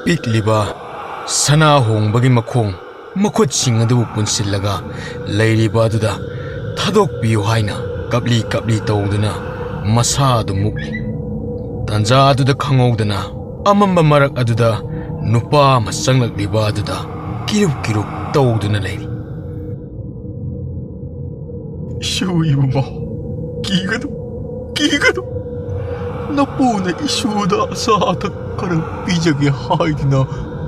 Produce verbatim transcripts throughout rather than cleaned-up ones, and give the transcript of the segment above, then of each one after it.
ꯄꯤꯛꯂꯤꯕ ꯁꯅꯥ ꯍꯣꯡꯕꯒꯤ ꯃꯈꯣꯡ ꯃꯈꯨꯠꯁꯤꯡ ꯑꯗꯨꯕꯨ ꯄꯨꯟꯁꯤꯜꯂꯒ ꯂꯩꯔꯤꯕ ꯑꯗꯨꯗ ꯊꯥꯗꯣꯛꯄꯤꯌꯨ ꯍꯥꯏꯅ ꯀꯞꯂꯤ ꯀꯞꯂꯤ ꯇꯧꯗꯨꯅ ꯃꯁꯥ ꯑꯗꯨ ꯃꯨꯛꯂꯤ꯫ ꯇꯟꯖꯥ ꯑꯗꯨꯗ ꯈꯪꯍꯧꯗꯅ ꯑꯃꯝꯕ ꯃꯔꯛ ꯑꯗꯨꯗ ꯅꯨꯄꯥ ꯑꯃ ꯆꯪꯂꯛꯂꯤꯕ ꯑꯗꯨꯗ ꯀꯤꯔꯨꯞ ꯀꯤꯔꯨꯞ ꯇꯧꯗꯨꯅ ꯂꯩꯔꯤ꯫ "ꯏꯁꯨ ꯏꯕꯨꯡꯉꯣ, ꯀꯤꯒꯅꯨ, ꯀꯤꯒꯅꯨ꯫ ꯅꯄꯨꯅ ꯏꯁꯨꯗ ꯑꯆꯥ ꯑꯊꯛ ꯈꯔ ꯄꯤꯖꯒꯦ ꯍꯥꯏꯗꯨꯅ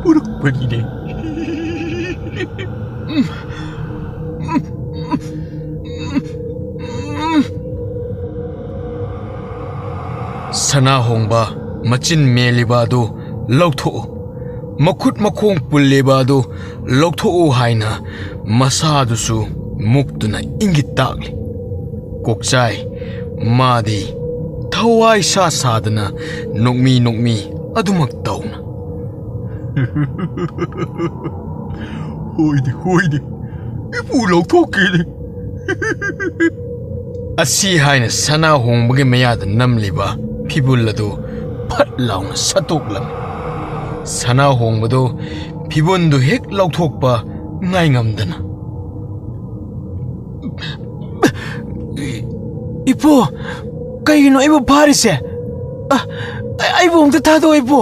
ꯄꯨꯔꯛꯄꯅꯤꯅꯦ꯫" ꯁꯅꯥ ꯍꯣꯡꯕ ꯃꯆꯤꯟ ꯃꯦꯜꯂꯤꯕ ꯑꯗꯨ ꯂꯧꯊꯣꯛꯎ, ꯃꯈꯨꯠ ꯃꯈꯣꯡ ꯄꯨꯜꯂꯤꯕ ꯑꯗꯨ ꯂꯧꯊꯣꯛꯎ ꯍꯥꯏꯅ ꯃꯁꯥꯗꯨꯁꯨ ꯃꯨꯛꯇꯨꯅ ꯏꯪꯒꯤꯠ ꯇꯥꯛꯂꯤ꯫ ꯀꯣꯛꯆꯥꯏ ꯃꯥꯗꯤ ꯊꯋꯥꯏ ꯁꯥ ꯁꯥꯗꯅ ꯅꯣꯛꯃꯤ ꯅꯣꯛꯃꯤ ꯑꯗꯨꯃꯛ ꯇꯧꯅ꯫ "ꯍꯣꯏꯅꯦ, ꯍꯣꯏꯅꯦ, ꯏꯄꯨ ꯂꯧꯊꯣꯛꯀꯦꯅꯦ꯫" ꯑꯁꯤ ꯍꯥꯏꯅ ꯁꯅꯥ ꯍꯣꯡꯕꯒꯤ ꯃꯌꯥꯗ ꯅꯝꯂꯤꯕ ꯐꯤꯕꯨꯜ ꯑꯗꯨ ꯐꯠ ꯂꯥꯎꯅ ꯁꯠꯇꯣꯛꯂꯝꯃꯤ꯫ ꯁꯅꯥ ꯍꯣꯡꯕꯗꯨ ꯐꯤꯕꯨꯜꯗꯨ ꯍꯦꯛ ꯂꯧꯊꯣꯛꯄ ꯉꯥꯏꯉꯝꯗꯅ, "ꯏꯄꯨ, ꯀꯩꯒꯤꯅꯣ ꯑꯩꯕꯨ ꯐꯥꯔꯤꯁꯦ? ꯑ, ꯑꯩꯕꯨ ꯑꯝꯇ ꯊꯥꯗꯣꯛꯑꯣ, ꯏꯄꯨ꯫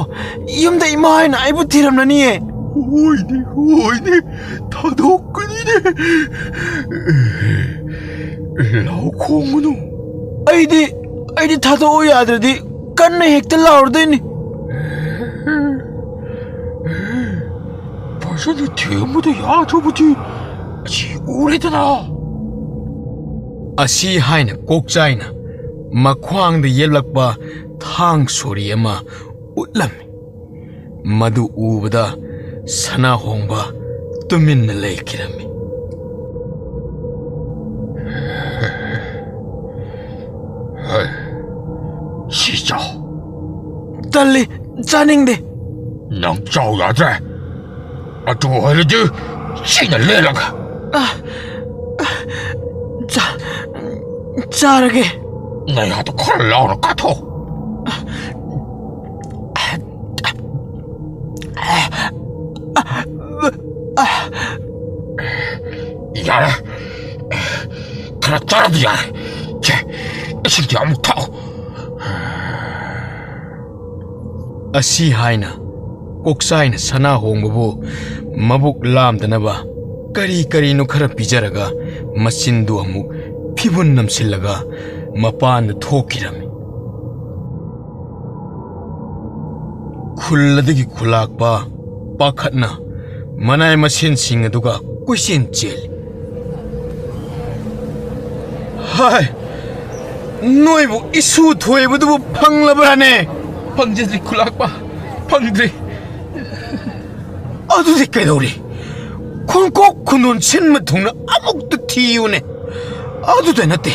ꯌꯨꯝꯗ ꯏꯃꯥ ꯍꯣꯏꯅ ꯑꯩꯕꯨ ꯊꯤꯔꯝꯂꯅꯤꯌꯦ꯫" "ꯍꯣꯏꯅꯦ, ꯍꯣꯏꯅꯦ, ꯊꯥꯗꯣꯛꯀꯅꯤꯅꯦ꯫ ꯂꯥꯎ ꯈꯣꯡꯒꯅꯨ꯫" "ꯑꯩꯗꯤ, ꯑꯩꯗꯤ ꯊꯥꯗꯣꯛꯑꯣ ꯌꯥꯗ꯭ꯔꯗꯤ ꯀꯟꯅ ꯍꯦꯛꯇ ꯂꯥꯎꯔꯗꯣꯏꯅꯤ꯫" "ꯐꯖꯅ ꯊꯦꯝꯕꯗ ꯌꯥꯗ꯭ꯔꯕꯗꯤ ꯑꯁꯤ ꯎꯔꯦꯗꯅ꯫" ꯑꯁꯤ ꯍꯥꯏꯅ ꯀꯣꯛꯆꯥꯏꯅ ꯃꯈ꯭ꯋꯥꯡꯗ ꯌꯦꯞꯂꯛꯄ ꯊꯥꯡ ꯁꯣꯔꯤ ꯑꯃ ꯎꯠꯂꯝꯃꯤ꯫ ꯃꯗꯨ ꯎꯕꯗ ꯁꯅꯥꯍꯣꯡꯕ ꯇꯨꯃꯤꯟꯅ ꯂꯩꯈꯤꯔꯝꯃꯤ꯫ "ꯁꯤ ꯆꯥꯎ꯫" "ꯇꯜꯂꯤ, ꯆꯥꯅꯤꯡꯗꯦ꯫" "ꯅꯪ ꯆꯥꯎ ꯌꯥꯗ꯭ꯔꯦ꯫ ꯑꯗꯨ ꯑꯣꯏꯔꯗꯤ ꯁꯤꯅ ꯂꯦꯜꯂꯒ꯫" "ꯑ, ꯑ, ꯆꯥ-, ꯆꯥꯔꯒꯦ꯫" "ꯅꯌꯥꯗꯣ ꯈꯔ ꯂꯥꯎꯅ ꯀꯥꯊꯣꯛ꯫" ꯌꯥꯔꯦ, ꯈꯔ ꯆꯥꯔꯗꯤ ꯌꯥꯔꯦ꯫ ꯁꯦ, ꯏꯁꯤꯡꯗꯤ ꯑꯃꯨꯛ ꯊꯛꯑꯣ꯫ ꯑꯁꯤ ꯍꯥꯏꯅ ꯀꯣꯛꯆꯥꯏꯅ ꯁꯅꯥ ꯍꯣꯡꯕꯕꯨ ꯃꯕꯨꯛ ꯂꯥꯝꯗꯅꯕ ꯀꯔꯤ ꯀꯔꯤꯅꯣ ꯈꯔ ꯄꯤꯖꯔꯒ ꯃꯆꯤꯟꯗꯨ ꯑꯃꯨꯛ ꯐꯤꯕꯨꯟ ꯅꯝꯁꯤꯜꯂꯒ ꯃꯄꯥꯟꯗ ꯊꯣꯛꯈꯤꯔꯝꯃꯤ꯫ ꯈꯨꯜ ꯑꯗꯨꯒꯤ ꯈꯨꯂꯥꯛꯄ ꯄꯥꯈꯠꯅ ꯃꯅꯥꯏ ꯃꯁꯦꯟꯁꯤꯡ ꯑꯗꯨꯒ ꯀꯣꯏꯆꯦꯟ ꯆꯦꯜꯂꯤ꯫ ꯍꯥꯏ, ꯅꯣꯏꯕꯨ ꯏꯁꯨ ꯊꯣꯏꯕꯗꯨꯕꯨ ꯐꯪꯂꯕ꯭ꯔꯥꯅꯦ? ꯐꯪꯖꯗ꯭ꯔꯤ ꯈꯨꯂꯥꯛꯄ, ꯐꯪꯗ꯭ꯔꯤ꯫ ꯑꯗꯨꯗꯤ ꯀꯩꯗꯧꯔꯤ? ꯈꯣꯡꯀꯣꯛ ꯈꯨꯟꯗꯣꯟ ꯁꯤꯟꯕ ꯊꯨꯡꯅ ꯑꯃꯨꯛꯇ ꯊꯤꯌꯨꯅꯦ꯫ ꯑꯗꯨꯗ ꯅꯠꯇꯦ,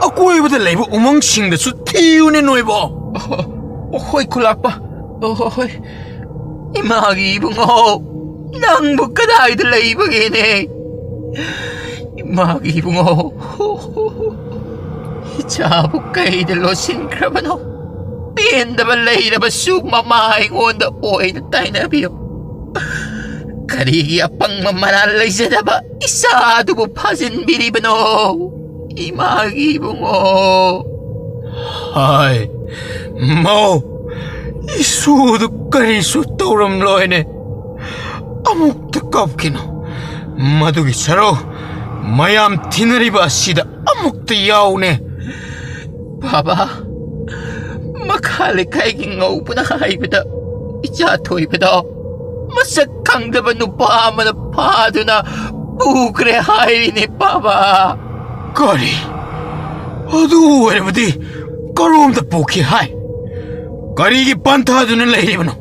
ꯑꯀꯣꯏꯕꯗ ꯂꯩꯕ ꯎꯃꯪꯁꯤꯡꯗꯁꯨ ꯊꯤꯌꯨꯅꯦ ꯅꯣꯏꯕꯣ꯫ ꯑꯣ, ꯍꯣꯏ ꯈꯨꯂꯥꯛꯄ, ꯑꯣ, ꯍꯣꯏ꯫ ꯏꯃꯥꯒꯤ ꯏꯕꯨꯡꯉꯣ, ꯅꯪꯕꯨ ꯀꯗꯥꯏꯗ ꯂꯩꯕꯒꯦꯅꯦ? ꯏꯃꯥꯒꯤ ꯏꯕꯨꯡꯉꯣ, ꯏꯆꯥꯕꯨ ꯀꯩꯗ ꯂꯣꯠꯁꯤꯟꯈ꯭ꯔꯕꯅꯣ? ꯄꯦꯟꯗꯕ ꯂꯩꯔꯕꯁꯨ ꯃꯃꯥ ꯑꯩꯉꯣꯟꯗ ꯑꯣꯏꯅ ꯇꯥꯏꯅꯕꯤꯌꯨ꯫ ꯀꯔꯤꯒꯤ ꯑꯄꯪꯕ ꯃꯔꯥꯜ ꯂꯩꯖꯗꯕ ꯏꯆꯥ ꯑꯗꯨꯕꯨ ꯐꯥꯖꯤꯟꯕꯤꯔꯤꯕꯅꯣ? ꯏꯃꯥꯒꯤ ꯏꯕꯨꯡꯉꯣ꯫ ꯍꯥꯏ, ꯃꯧ, ꯏꯁꯨꯗꯨ ꯀꯔꯤꯁꯨ ꯇꯧꯔꯝꯂꯣꯏꯅꯦ꯫ ꯑꯃꯨꯛꯇ ꯀꯞꯈꯤꯅꯨ꯫ ꯃꯗꯨꯒꯤ ꯁꯔꯨ ꯃꯌꯥꯝ ꯊꯤꯅꯔꯤꯕ ꯑꯁꯤꯗ ꯑꯃꯨꯛꯇ ꯌꯥꯎꯅꯦ꯫ ꯕꯥꯕꯥ, ꯃꯈꯥ ꯂꯩꯀꯥꯏꯒꯤ ꯉꯧꯕꯅ ꯍꯥꯏꯕꯗ ꯏꯆꯥ ꯊꯣꯏꯕꯗꯣ ꯃꯁꯛ ꯈꯪꯗꯕ ꯅꯨꯄꯥ ꯑꯃꯅ ꯐꯥꯗꯨꯅ ꯄꯨꯈ꯭ꯔꯦ ꯍꯥꯏꯔꯤꯅꯦ ꯕꯥꯕꯥ꯫ ꯀꯔꯤ? ꯑꯗꯨ ꯑꯣꯏꯔꯕꯗꯤ ꯀꯔꯣꯝꯗ ꯄꯨꯈꯤ ꯍꯥꯏ? ꯀꯔꯤꯒꯤ ꯄꯟꯊꯥꯗꯨꯅ ꯂꯩꯔꯤꯕꯅꯣ?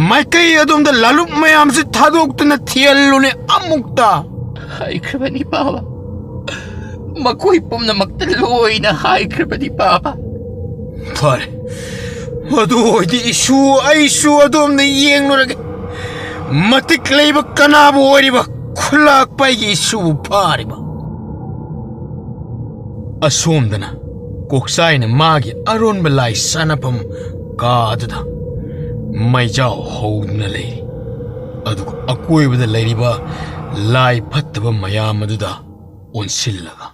ꯃꯥꯏꯀꯩ ꯑꯗꯣꯝꯗ ꯂꯥꯂꯨꯞ ꯃꯌꯥꯝꯁꯤ ꯊꯥꯗꯣꯛꯇꯨꯅ ꯊꯤꯍꯜꯂꯨꯅꯦ ꯑꯃꯨꯛꯇ꯫ ꯍꯥꯏꯈ꯭ꯔꯕꯅꯤ ꯕꯥꯕꯥ, ꯃꯈꯣꯏ ꯄꯨꯝꯅꯃꯛꯇ ꯂꯣꯏꯅ ꯍꯥꯏꯈ꯭ꯔꯕꯅꯤ ꯕꯥꯕꯥ꯫ ꯐꯔꯦ, ꯑꯗꯨ ꯑꯣꯏꯗꯤ ꯏꯁꯨ, ꯑꯩꯁꯨ ꯑꯗꯣꯝꯗ ꯌꯦꯡꯂꯨꯔꯒꯦ꯫ ꯃꯇꯤꯛ ꯂꯩꯕ ꯀꯅꯥꯕꯨ ꯑꯣꯏꯔꯤꯕ ꯈꯨꯂꯥꯛꯄ ꯑꯩꯒꯤ ꯏꯁꯨꯕꯨ ꯐꯥꯔꯤꯕ? ꯑꯁꯣꯝꯗꯅ ꯀꯣꯛꯆꯥꯏꯅ ꯃꯥꯒꯤ ꯑꯔꯣꯟꯕ ꯂꯥꯏ ꯁꯥꯟꯅꯐꯝ ꯀꯥ ꯑꯗꯨꯗ ꯃꯩꯖꯥꯎ ꯍꯧꯗꯨꯅ ꯂꯩꯔꯤ꯫ ꯑꯗꯨꯒ ꯑꯀꯣꯏꯕꯗ ꯂꯩꯔꯤꯕ ꯂꯥꯏ ꯐꯠꯇꯕ ꯃꯌꯥꯝ ꯑꯗꯨꯗ ꯑꯣꯟꯁꯤꯜꯂꯒ,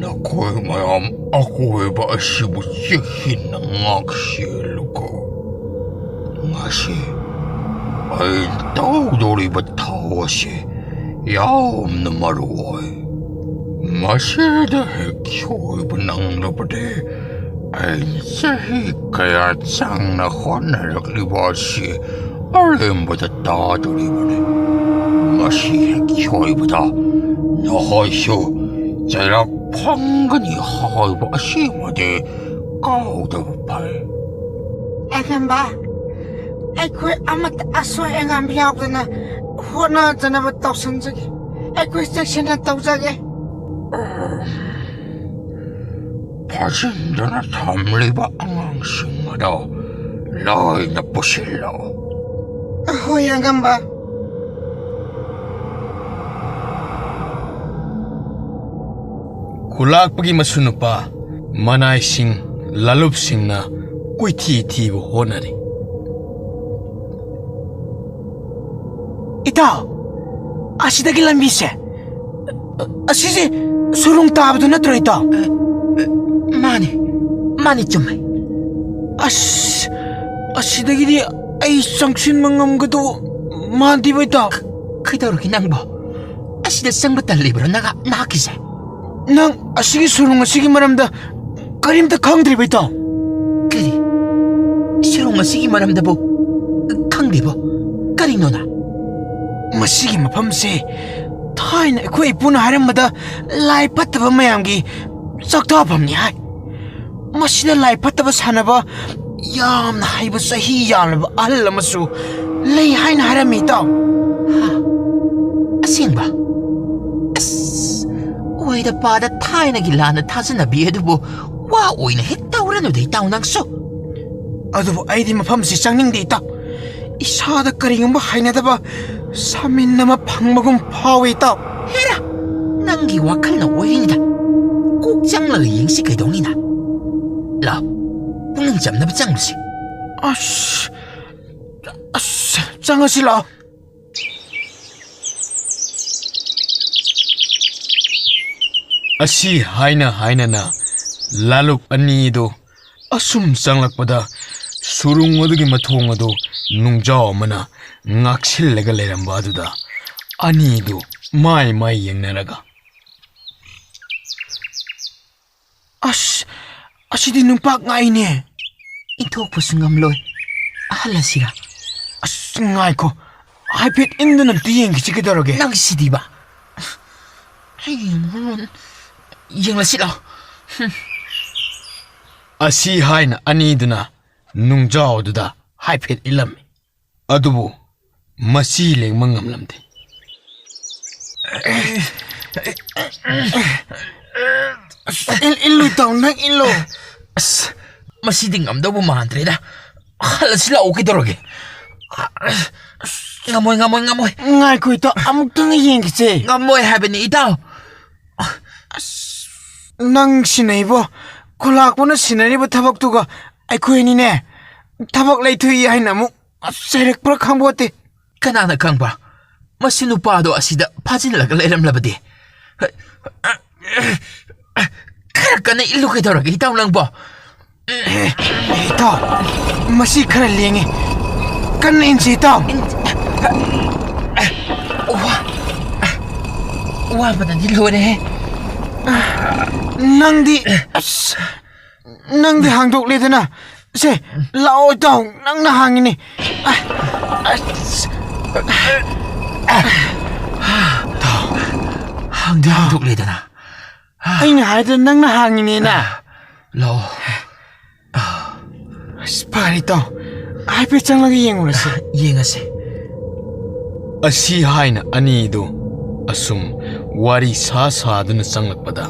"ꯅꯈꯣꯏ ꯃꯌꯥꯝ ꯑꯀꯣꯏꯕ ꯑꯁꯤꯕꯨ ꯆꯦꯛꯁꯤꯟꯅ ꯉꯥꯛ-ꯁꯦꯜꯂꯨꯀꯣ꯫ ꯉꯁꯤ ꯑꯩ ꯇꯧꯗꯧꯔꯤꯕ ꯊꯧ ꯑꯁꯤ ꯌꯥꯝꯅ ꯃꯔꯨ ꯑꯣꯏ꯫ ꯃꯁꯤꯗ ꯍꯦꯛ ꯁꯣꯏꯕ ꯅꯪꯂꯕꯗꯤ, ꯑꯩꯅ ꯆꯍꯤ ꯀꯌꯥ ꯆꯪꯅ ꯍꯣꯠꯅꯔꯛꯂꯤꯕ ꯑꯁꯤ ꯑꯔꯦꯝꯕꯗ ꯇꯥꯗꯣꯔꯤꯕꯅꯤ꯫ ꯃꯁꯤ ꯍꯦꯛ ꯁꯣꯏꯕꯗ ꯅꯈꯣꯏꯁꯨ ꯆꯩꯔꯥꯛ ꯐꯪꯒꯅꯤ ꯍꯥꯏꯕ ꯑꯁꯤꯃꯗꯤ ꯀꯥꯎꯗꯕ ꯐꯩ꯫" ꯑꯦꯒꯝꯕ, ꯑꯩꯈꯣꯏ ꯑꯃꯠꯇ ꯑꯁꯣꯏ ꯑꯉꯥꯝ ꯌꯥꯎꯗꯅ ꯍꯣꯠꯅꯖꯅꯕ ꯇꯧꯁꯟꯖꯒꯦ꯫ ꯑꯩꯈꯣꯏ ꯆꯦꯛꯁꯤꯟꯅ ꯇꯧꯖꯒꯦ꯫ ꯐꯥꯖꯤꯟꯗꯨꯅ ꯊꯝꯂꯤꯕ ꯑꯉꯥꯡꯁꯤꯡ ꯑꯗꯣ ꯂꯣꯏꯅ ꯄꯨꯁꯤꯜꯂꯛꯎ꯫ ꯍꯣꯏ, ꯑꯉꯝꯕ꯫ ꯈꯨꯂꯥꯛꯄꯒꯤ ꯃꯁꯨ ꯅꯨꯄꯥ ꯃꯅꯥꯏꯁꯤꯡ, ꯂꯥꯂꯨꯞꯁꯤꯡꯅ ꯀꯣꯏꯊꯤ ꯊꯤꯕ ꯍꯣꯠꯅꯔꯤ꯫ ꯏꯇꯥꯎ, ꯑꯁꯤꯗꯒꯤ ꯂꯝꯕꯤꯁꯦ, ꯑꯁꯤꯁꯦ ꯁꯨꯔꯨꯡ ꯇꯥꯕꯗꯨ ꯅꯠꯇ꯭ꯔꯣ, ꯏꯇꯥꯎ? ꯃꯥꯅꯤ, ꯃꯥꯅꯤ, ꯆꯨꯝꯃꯦ꯫ ꯑꯁ, ꯑꯁꯤꯗꯒꯤꯗꯤ ꯑꯩ ꯆꯪꯁꯤꯟꯕ ꯉꯝꯒꯗꯧ ꯃꯥꯟꯗꯦꯕ, ꯏꯇꯥꯎ꯫ ꯀꯩꯗꯧꯔꯒꯦ ꯅꯪꯕꯣ? ꯑꯁꯤꯗ ꯆꯪꯕ ꯇꯜꯂꯤꯕ꯭ꯔꯣ ꯅꯪ, ꯅꯍꯥꯛꯀꯤꯁꯦ? ꯅꯪ ꯑꯁꯤꯒꯤ ꯁꯨꯔꯨꯡ ꯑꯁꯤꯒꯤ ꯃꯔꯝꯗ ꯀꯔꯤꯝꯇ ꯈꯪꯗ꯭ꯔꯤꯕ, ꯏꯇꯥꯎ? ꯀꯔꯤ? ꯁꯨꯔꯨꯡ ꯑꯁꯤꯒꯤ ꯃꯔꯝꯗꯕꯨ ꯈꯪꯗꯦꯕꯣ? ꯀꯔꯤꯅꯣꯅ? ꯃꯁꯤꯒꯤ ꯃꯐꯝꯁꯦ ꯊꯥꯏꯅ ꯑꯩꯈꯣꯏ ꯏꯄꯨꯅ ꯍꯥꯏꯔꯝꯕꯗ ꯂꯥꯏ ꯐꯠꯇꯕ ꯃꯌꯥꯝꯒꯤ ꯆꯥꯛꯇꯥꯐꯝꯅꯤ ꯍꯥꯏ꯫ ꯃꯁꯤꯗ ꯂꯥꯏ ꯐꯠꯇꯕ ꯁꯥꯟꯅꯕ ꯌꯥꯝꯅ ꯍꯩꯕ, ꯆꯍꯤ ꯌꯥꯝꯂꯕ ꯑꯍꯜ ꯑꯃꯁꯨ ꯂꯩ ꯍꯥꯏꯅ ꯍꯥꯏꯔꯝꯃꯤ, ꯏꯇꯥꯎ꯫ ꯍꯥ? ꯑꯁꯦꯡꯕ? ꯑꯁ, ꯑꯣꯏꯗ ꯄꯥꯗ ꯊꯥꯏꯅꯒꯤ ꯂꯥꯟꯅ ꯊꯥꯖꯅꯕꯤ ꯑꯗꯨꯕꯨ ꯋꯥ ꯑꯣꯏꯅ ꯍꯦꯛ ꯇꯧꯔꯅꯨꯗ, ꯏꯇꯥꯎ, ꯅꯪꯁꯨ꯫ ꯑꯗꯨꯕꯨ ꯑꯩꯗꯤ ꯃꯐꯝꯁꯤ ꯆꯪꯅꯤꯡꯗꯦ, ꯏꯇꯥꯎ꯫ ꯏꯁꯥꯗ ꯀꯔꯤꯒꯨꯝꯕ ꯍꯩꯅꯗꯕ ꯁꯥꯃꯤꯟ ꯑꯃ ꯐꯪꯕꯒꯨꯝ ꯐꯥꯎꯏ, ꯏꯇꯥꯎ꯫ ꯍꯦꯔꯥ, ꯅꯪꯒꯤ ꯋꯥꯈꯜꯅ ꯑꯣꯏꯔꯤꯅꯤꯗ꯫ ꯀꯣꯛ ꯆꯪꯂꯒ ꯌꯦꯡꯁꯤ ꯀꯩꯗꯧꯅꯤꯅ? ꯂꯥꯎ, ꯆꯝꯅꯕ ꯆꯪꯂꯨꯁꯤ꯫ ꯑꯁ, ꯑꯁ, ꯆꯪꯉꯁꯤ ꯂꯥꯛꯑꯣ꯫ ꯑꯁꯤ ꯍꯥꯏꯅ ꯍꯥꯏꯅꯅ ꯂꯥꯂꯨꯛ ꯑꯅꯤꯗꯨ ꯑꯁꯨꯝ ꯆꯪꯂꯛꯄꯗ, ꯁꯨꯔꯨꯡ ꯑꯗꯨꯒꯤ ꯃꯊꯣꯡ ꯑꯗꯨ ꯅꯨꯡꯖꯥꯎ ꯑꯃꯅ ꯉꯥꯛꯁꯤꯜꯂꯒ ꯂꯩꯔꯝꯕ ꯑꯗꯨꯗ ꯑꯅꯤꯗꯨ ꯃꯥꯏ ꯃꯥꯏ ꯌꯦꯡꯅꯔꯒ, "ꯑꯁ, ꯑꯁꯤꯗꯤ ꯅꯨꯄꯥ ꯉꯥꯏꯅꯦ꯫ ꯏꯟꯊꯣꯛꯄꯁꯨ ꯉꯝꯂꯣꯏ꯫ ꯑꯍꯜ ꯑꯁꯤꯔ?" "ꯑꯁ, ꯉꯥꯏꯈꯣ, ꯍꯥꯏꯐꯦꯠ ꯏꯟꯗꯨꯅ ꯑꯝꯇ ꯌꯦꯡꯈꯤꯁꯤ, ꯀꯩꯗꯧꯔꯒꯦ?" "ꯅꯪ ꯁꯤꯗꯤꯕ꯫ ꯑꯩ ꯌꯦꯡꯂꯁꯤ ꯂꯥꯎ꯫" ꯑꯁꯤ ꯍꯥꯏꯅ ꯑꯅꯤꯗꯨꯅ ꯅꯨꯡꯖꯥꯎꯗꯨꯗ ꯍꯥꯏꯐꯦꯠ ꯏꯜꯂꯝꯃꯤ꯫ ꯑꯗꯨꯕꯨ ꯃꯁꯤ ꯂꯦꯡꯕ ꯉꯝꯂꯝꯗꯦ꯫ "ꯏꯜ-, ꯏꯜꯂꯨ ꯏꯇꯥꯎ, ꯅꯪ ꯏꯜꯂꯣ꯫" "ꯑꯁ, ꯃꯁꯤꯗꯤ ꯉꯝꯗꯧꯕ ꯃꯥꯟꯗ꯭ꯔꯦꯗ꯫ ꯍꯜꯂꯁꯤ ꯂꯥꯛꯑꯣ, ꯀꯩꯗꯧꯔꯒꯦ?" "ꯉꯝꯃꯣꯏ, ꯉꯝꯃꯣꯏ, ꯉꯝꯃꯣꯏ꯫" "ꯉꯥꯏꯈꯣ ꯏꯇꯥꯎ, ꯑꯃꯨꯛꯇꯪ ꯌꯦꯡꯈꯤꯁꯦ꯫" "ꯉꯝꯃꯣꯏ ꯍꯥꯏꯕꯅꯤ, ꯏꯇꯥꯎ꯫" "ꯑꯁ, ꯅꯪ ꯁꯤꯟꯅꯩꯕꯣ꯫ ꯈꯨꯂꯥꯛꯄꯅ ꯁꯤꯟꯅꯔꯤꯕ ꯊꯕꯛꯇꯨꯒ ꯑꯩꯈꯣꯏ ꯑꯅꯤꯅꯦ, ꯊꯕꯛ ꯂꯩꯊꯣꯛꯏ ꯍꯥꯏꯅ ꯑꯃꯨꯛ ꯆꯩꯔꯛꯄ꯭ꯔꯥ ꯈꯪꯕꯣꯠꯇꯦ꯫" "ꯀꯅꯥꯅ ꯈꯪꯕ? ꯃꯁꯤ ꯅꯨꯄꯥꯗꯣ ꯑꯁꯤꯗ ꯐꯥꯖꯤꯜꯂꯒ ꯂꯩꯔꯝꯂꯕꯗꯤ?" "ꯈꯔ ꯀꯟꯅ ꯏꯜꯂꯨ ꯀꯩꯗꯧꯔꯒꯦ, ꯏꯇꯥꯎ ꯅꯪꯕꯣ?" "ꯏꯇꯥꯎ, ꯃꯁꯤ ꯈꯔ ꯂꯦꯡꯉꯤ꯫ ꯀꯟꯅ ꯏꯟꯁꯤ, ꯏꯇꯥꯎ꯫" ꯏꯟ-, ꯋꯥ-, ꯋꯥꯕꯅꯗꯤ ꯂꯣꯏꯔꯦꯍꯦ꯫ "ꯅꯪꯗꯤ, ꯑꯁ, ꯅꯪꯗꯤ ꯍꯥꯡꯗꯣꯛꯂꯦꯗꯅ꯫ ꯁꯦ, ꯂꯥꯛꯑꯣ ꯏꯇꯥꯎ, ꯅꯪꯅ ꯍꯥꯡꯉꯤꯅꯦ꯫" ꯑ-, ꯑꯁ, ꯍꯥꯡꯗꯤ ꯍꯥꯡꯗꯣꯛꯂꯦꯗꯅ꯫ "ꯑꯩꯅ ꯍꯥꯏꯗ꯭ꯔ ꯅꯪꯅ ꯍꯥꯡꯉꯤꯅꯦꯅ?" "ꯂꯥꯛꯑꯣ꯫" "ꯑꯁ, ꯐꯔꯦ ꯏꯇꯥꯎ, ꯍꯥꯏꯐꯦꯠ ꯆꯪꯂꯒ ꯌꯦꯡꯉꯨꯔꯁꯤ꯫" "ꯌꯦꯡꯉꯁꯤ꯫" ꯑꯁꯤ ꯍꯥꯏꯅ ꯑꯅꯤꯗꯨ ꯑꯁꯨꯝ ꯋꯥꯔꯤ ꯁꯥ ꯁꯥꯗꯨꯅ ꯆꯪꯂꯛꯄꯗ,